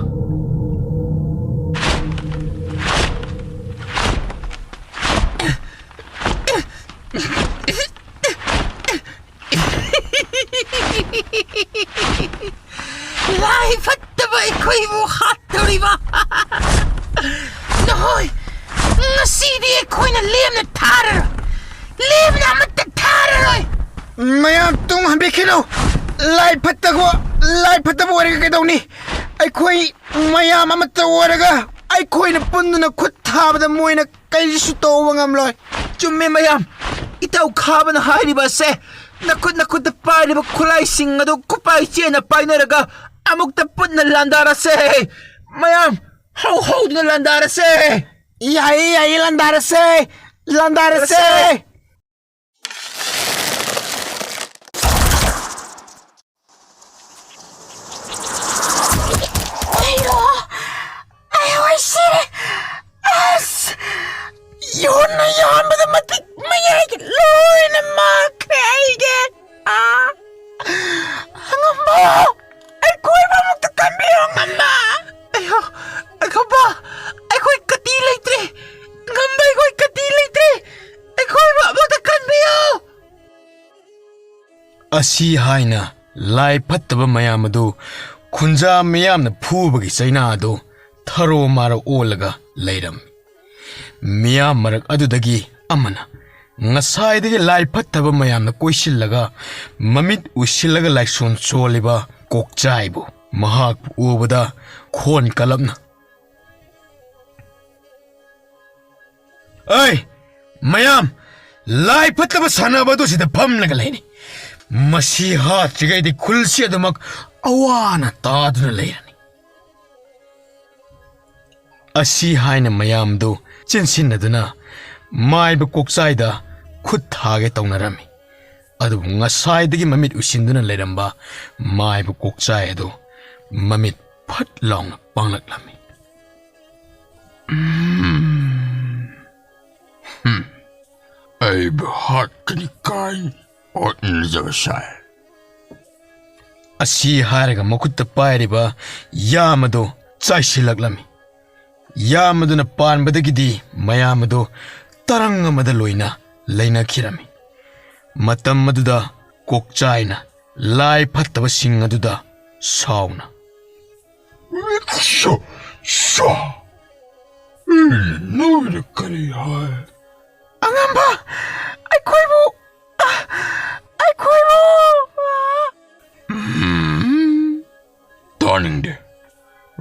ꯂꯥꯏ ꯐꯠꯇꯕ ꯑꯩꯈꯣꯏꯕꯨ ꯍꯥꯠꯇꯧꯔꯤꯕ꯫ ꯅꯈꯣꯏ ꯉꯁꯤ ꯃꯁꯤꯗꯤ ꯑꯩꯈꯣꯏꯅ ꯂꯦꯝꯅ ꯊꯥꯔꯔꯣꯏ꯫ ꯂꯦꯝꯅ ꯑꯃꯠꯇ ꯊꯥꯔꯔꯣꯏ꯫ ꯃꯌꯥꯝ ꯇꯨꯡ ꯍꯟꯕꯤꯈꯤꯅꯨ꯫ ꯂꯥꯏ ꯐꯠꯇꯕ, ꯂꯥꯏ ꯐꯠꯇꯕ ꯑꯣꯏꯔꯒ ꯀꯩꯗꯧꯅꯤ? ꯑꯩꯈꯣꯏ ꯃꯌꯥꯝ ꯑꯃꯠꯇ ꯑꯣꯏꯔꯒ ꯑꯩꯈꯣꯏꯅ ꯄꯨꯟꯗꯨꯅ ꯈꯨꯠ ꯊꯥꯕꯗ ꯃꯣꯏꯅ ꯀꯩꯁꯨ ꯇꯧꯕ ꯉꯝꯂꯣꯏ꯫ ꯆꯨꯝꯃꯦ ꯃꯌꯥꯝ꯫ ꯏꯇꯥꯎ ꯈꯥꯕꯅ ꯍꯥꯏꯔꯤꯕ ꯑꯁꯦ ꯅꯈꯨꯠ ꯅꯈꯨꯠꯇ ꯄꯥꯏꯔꯤꯕ ꯈꯨꯠꯂꯥꯏꯁꯤꯡ ꯑꯗꯨ ꯈꯨꯄꯥꯏ ꯆꯦꯅ ꯄꯥꯏꯅꯔꯒ ꯑꯃꯨꯛꯇ ꯄꯨꯟꯅ ꯂꯥꯟꯗꯥꯔꯁꯦ꯫ ꯃꯌꯥꯝ ꯍꯧ ꯍꯧꯗꯨꯅ ꯂꯥꯟꯗꯥꯔꯁꯦ꯫ ꯌꯥꯏꯌꯦ, ꯌꯥꯏꯌꯦ, ꯂꯥꯟꯗꯥꯔꯁꯦ꯫ ꯂꯥꯟꯗꯥꯔꯁꯦ꯫ ꯑꯌꯣ! ꯑꯌꯣ, ꯑꯩ ꯁꯤꯔꯦ! ꯑꯁ! ꯌꯣꯟꯅ ꯌꯥꯟꯕꯗ ꯃꯇꯤꯛ ꯃꯌꯥꯏꯒꯤ ꯂꯣꯏꯅ ꯃꯥꯡꯈ꯭ꯔꯦ ꯑꯩꯒꯤ! ꯑꯥ! ꯑꯉꯝꯕ! ꯑꯩꯈꯣꯏꯕꯨ ꯑꯃꯨꯛꯇ ꯀꯟꯕꯤꯌꯨ, ꯑꯉꯝꯕ! ꯑꯌꯣ! ꯑꯉꯝꯕ! ꯑꯩꯈꯣꯏ ꯀꯇꯤ ꯂꯩꯇ꯭ꯔꯦ! ꯑꯉꯝꯕ, ꯑꯩꯈꯣꯏ ꯀꯇꯤ ꯂꯩꯇ꯭ꯔꯦ! ꯑꯩꯈꯣꯏꯕꯨ ꯑꯃꯨꯛꯇ ꯀꯟꯕꯤꯌꯨ! ꯑꯁꯤ ꯍꯥꯏꯅ ꯂꯥꯏ ꯐꯠꯇꯕ ꯃꯌꯥꯝ ꯑꯗꯨ ꯈꯨꯟꯖꯥ ꯃꯤꯌꯥꯝꯅ ꯐꯨꯕꯒꯤ ꯆꯩꯅꯥ ꯑꯗꯨ ꯊꯔꯣ ꯃꯥꯔꯣ ꯑꯣꯜꯂꯒ ꯂꯩꯔꯝꯃꯤ꯫ ꯃꯤꯌꯥꯝ ꯃꯔꯛ ꯑꯗꯨꯗꯒꯤ ꯑꯃꯅ ꯉꯁꯥꯏꯗꯒꯤ ꯂꯥꯏ ꯐꯠꯇꯕ ꯃꯌꯥꯝꯅ ꯀꯣꯏꯁꯤꯜꯂꯒ ꯃꯃꯤꯠ ꯎꯏꯁꯤꯜꯂꯒ ꯂꯥꯏꯁꯣꯟ ꯁꯣꯜꯂꯤꯕ ꯀꯣꯛꯆꯥꯏꯕꯨ ꯃꯍꯥꯛꯄꯨ ꯎꯕꯗ ꯈꯣꯟ ꯀꯂꯞꯅ, "ꯑꯩ ꯃꯌꯥꯝ, ꯂꯥꯏ ꯐꯠꯇꯕ ꯁꯥꯟꯅꯕ ꯑꯗꯨ ꯁꯤꯗ ꯐꯝꯂꯒ ꯂꯩꯔꯤ꯫ ꯃꯁꯤ ꯍꯥꯠꯇ꯭ꯔꯤꯉꯩꯗꯤ ꯈꯨꯜꯁꯤ ꯑꯗꯨꯃꯛ ꯑꯋꯥꯅ ꯇꯥꯗꯨꯅ ꯂꯩꯔꯅꯤ꯫" ꯑꯁꯤ ꯍꯥꯏꯅ ꯃꯌꯥꯝꯗꯨ ꯆꯦꯟꯁꯤꯟꯅꯗꯨꯅ ꯃꯥꯏꯕ ꯀꯣꯛꯆꯥꯏꯗ ꯈꯨꯠ ꯊꯥꯒꯦ ꯇꯧꯅꯔꯝꯃꯤ꯫ ꯑꯗꯨꯕꯨ ꯉꯁꯥꯏꯗꯒꯤ ꯃꯃꯤꯠ ꯎꯏꯁꯤꯟꯗꯨꯅ ꯂꯩꯔꯝꯕ ꯃꯥꯏꯕ ꯀꯣꯛꯆꯥꯏ ꯑꯗꯨ ꯃꯃꯤꯠ ꯐꯠ ꯂꯥꯎꯅ ꯄꯥꯡꯂꯛꯂꯝꯃꯤ꯫ "ꯎꯝ, ꯍꯝ, ꯑꯩꯕꯨ ꯍꯥꯠꯀꯅꯤ ꯀꯥꯏꯅ ꯍꯣꯠꯅꯖꯕ ꯁꯥꯏ꯫" ꯑꯁꯤ ꯍꯥꯏꯔꯒ ꯃꯈꯨꯠꯇ ꯄꯥꯏꯔꯤꯕ ꯌꯥꯝ ꯑꯗꯨ ꯆꯥꯏꯁꯤꯜꯂꯛꯂꯝꯃꯤ꯫ ꯌꯥꯝ ꯑꯗꯨꯅ ꯄꯥꯟꯕꯗꯒꯤꯗꯤ ꯃꯌꯥꯝ ꯑꯗꯨ ꯇꯔꯪ ꯑꯃꯗ ꯂꯣꯏꯅ ꯂꯩꯅꯈꯤꯔꯝꯃꯤ꯫ ꯃꯇꯝ ꯑꯗꯨꯗ ꯀꯣꯛꯆꯥꯏꯅ ꯂꯥꯏ ꯐꯠꯇꯕꯁꯤꯡ ꯑꯗꯨꯗ ꯁꯥꯎꯅ, "ꯁꯣ, ꯁꯣ!" ꯎꯝ, ꯅꯣꯏꯅ ꯀꯔꯤ ꯍꯥꯏ? ꯑꯉꯝꯕ, ꯑꯩꯈꯣꯏꯕꯨ, ꯑ, ꯑꯩꯈꯣꯏꯕꯨ, ꯑ, ꯎꯝ, ꯇꯥꯅꯤꯡꯗꯦ꯫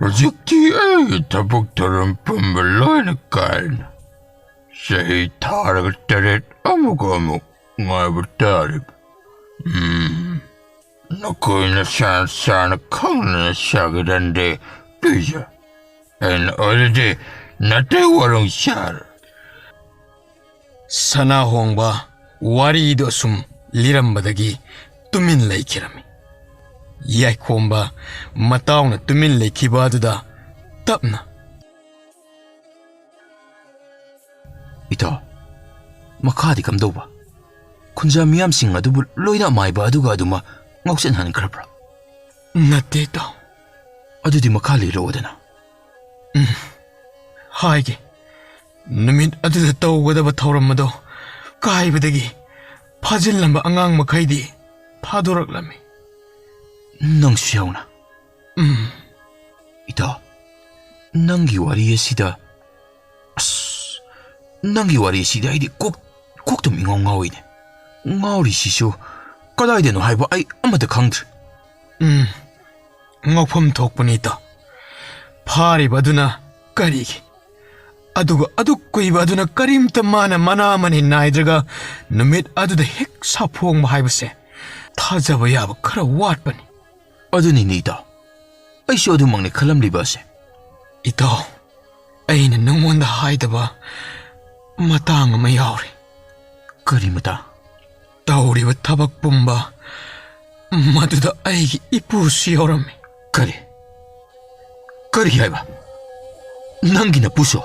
ꯍꯧꯖꯤꯛꯇꯤ ꯑꯩꯒꯤ ꯊꯕꯛ ꯊꯧꯔꯝ ꯄꯨꯝꯕ ꯂꯣꯏꯅ ꯀꯥꯏꯔꯅꯤ꯫ ꯆꯍꯤ ꯊꯥꯔꯒ ꯇꯔꯦꯠ ꯑꯃꯨꯛ ꯑꯃꯨꯛ ꯉꯥꯏꯕ ꯇꯥꯔꯤꯕ꯫ ꯎꯝ, ꯅꯈꯣꯏꯅ ꯁꯥꯟ ꯁꯥꯟꯅ ꯈꯪꯅ ꯁꯥꯒꯗꯟꯗꯦ ꯄꯤꯖ꯫ ꯑꯩꯅ ꯑꯣꯏꯔꯗꯤ ꯅꯥꯇꯩ ꯋꯥꯔꯣꯡ ꯁꯥꯔ꯫ ꯁꯅꯥ ꯍꯣꯡꯕ ꯋꯥꯔꯤꯗꯨ ꯑꯁꯨꯝ ꯂꯤꯔꯝꯕꯗꯒꯤ ꯇꯨꯃꯤꯟ ꯂꯩꯈꯤꯔꯝꯃꯤ꯫ ꯌꯥꯏꯈꯣꯝꯕ ꯃꯇꯥꯎꯅ ꯇꯨꯃꯤꯟ ꯂꯩꯈꯤꯕ ꯑꯗꯨꯗ ꯇꯞꯅ, "ꯏꯇꯥꯎ, ꯃꯈꯥꯗꯤ ꯀꯝꯗꯧꯕ? ꯈꯨꯟꯖꯥ ꯃꯤꯌꯥꯝꯁꯤꯡ ꯑꯗꯨꯕꯨ ꯂꯣꯏꯅ ꯑꯃꯥꯏꯕ ꯑꯗꯨꯒ ꯑꯗꯨꯃꯛ ꯉꯥꯎꯁꯤꯟꯍꯟꯈ꯭ꯔꯕ꯭ꯔꯥ?" "ꯅꯠꯇꯦ, ꯏꯇꯥꯎ꯫" "ꯑꯗꯨꯗꯤ ꯃꯈꯥ ꯂꯤꯔꯛꯑꯣꯗꯅ꯫" "ꯎꯝ, ꯍꯥꯏꯒꯦ꯫ ꯅꯨꯃꯤꯠ ꯑꯗꯨꯗ ꯇꯧꯒꯗꯕ ꯊꯧꯔꯝ ꯑꯗꯣ ꯀꯥꯏꯕꯗꯒꯤ ꯐꯥꯖꯤꯜꯂꯝꯕ ꯑꯉꯥꯡ ꯃꯈꯩꯗꯤ ꯊꯥꯗꯣꯔꯛꯂꯝꯃꯤ꯫" "ꯅꯪꯁꯨ ꯌꯥꯎꯅ?" "ꯎꯝ꯫" "ꯏꯇꯥꯎ, ꯅꯪꯒꯤ ꯋꯥꯔꯤ ꯑꯁꯤꯗ, ꯑꯁ, ꯅꯪꯒꯤ ꯋꯥꯔꯤ ꯑꯁꯤꯗ ꯑꯩꯗꯤ ꯀꯣꯛ, ꯀꯣꯛꯇꯨꯝ ꯏꯉꯥꯎ ꯉꯥꯎꯏꯅꯦ꯫ ꯉꯥꯎꯔꯤꯁꯤꯁꯨ ꯀꯗꯥꯏꯗꯅꯣ ꯍꯥꯏꯕ ꯑꯩ ꯑꯃꯠꯇ ꯈꯪꯗ꯭ꯔꯦ꯫" "ꯎꯝ, ꯉꯥꯎꯐꯝ ꯊꯣꯛꯄꯅꯤ, ꯏꯇꯥꯎ꯫ ꯐꯥꯔꯤꯕ ꯑꯗꯨꯅ ꯀꯔꯤꯒꯤ? ꯑꯗꯨꯒ ꯑꯗꯨꯛ ꯀꯨꯏꯕ ꯑꯗꯨꯅ ꯀꯔꯤꯝꯇ ꯃꯥꯅ ꯃꯅꯥ ꯃꯅꯤ ꯅꯥꯏꯗ꯭ꯔꯒ ꯅꯨꯃꯤꯠ ꯑꯗꯨꯗ ꯍꯦꯛ ꯁꯥꯐꯣꯡꯕ ꯍꯥꯏꯕꯁꯦ ꯊꯥꯖꯕ ꯌꯥꯕ ꯈꯔ ꯋꯥꯠꯄꯅꯤ꯫" "ꯑꯗꯨꯅꯤꯅꯦ, ꯏꯇꯥꯎ꯫ ꯑꯩꯁꯨ ꯑꯗꯨꯃꯛꯅꯤ ꯈꯜꯂꯝꯂꯤꯕ ꯑꯁꯦ꯫" "ꯏꯇꯥꯎ, ꯑꯩꯅ ꯅꯉꯣꯟꯗ ꯍꯥꯏꯗꯕ ꯃꯇꯥꯡ ꯑꯃ ꯌꯥꯎꯔꯤ꯫" "ꯀꯔꯤ ꯃꯇꯥꯡ?" "ꯇꯧꯔꯤꯕ ꯊꯕꯛ ꯄꯨꯝꯕ ꯃꯗꯨꯗ ꯑꯩꯒꯤ ꯏꯄꯨꯁꯨ ꯌꯥꯎꯔꯝꯃꯤ꯫" "ꯀꯔꯤ? ꯀꯔꯤ ꯍꯥꯏꯕ? ꯅꯪꯒꯤ ꯅꯄꯨꯁꯨ?"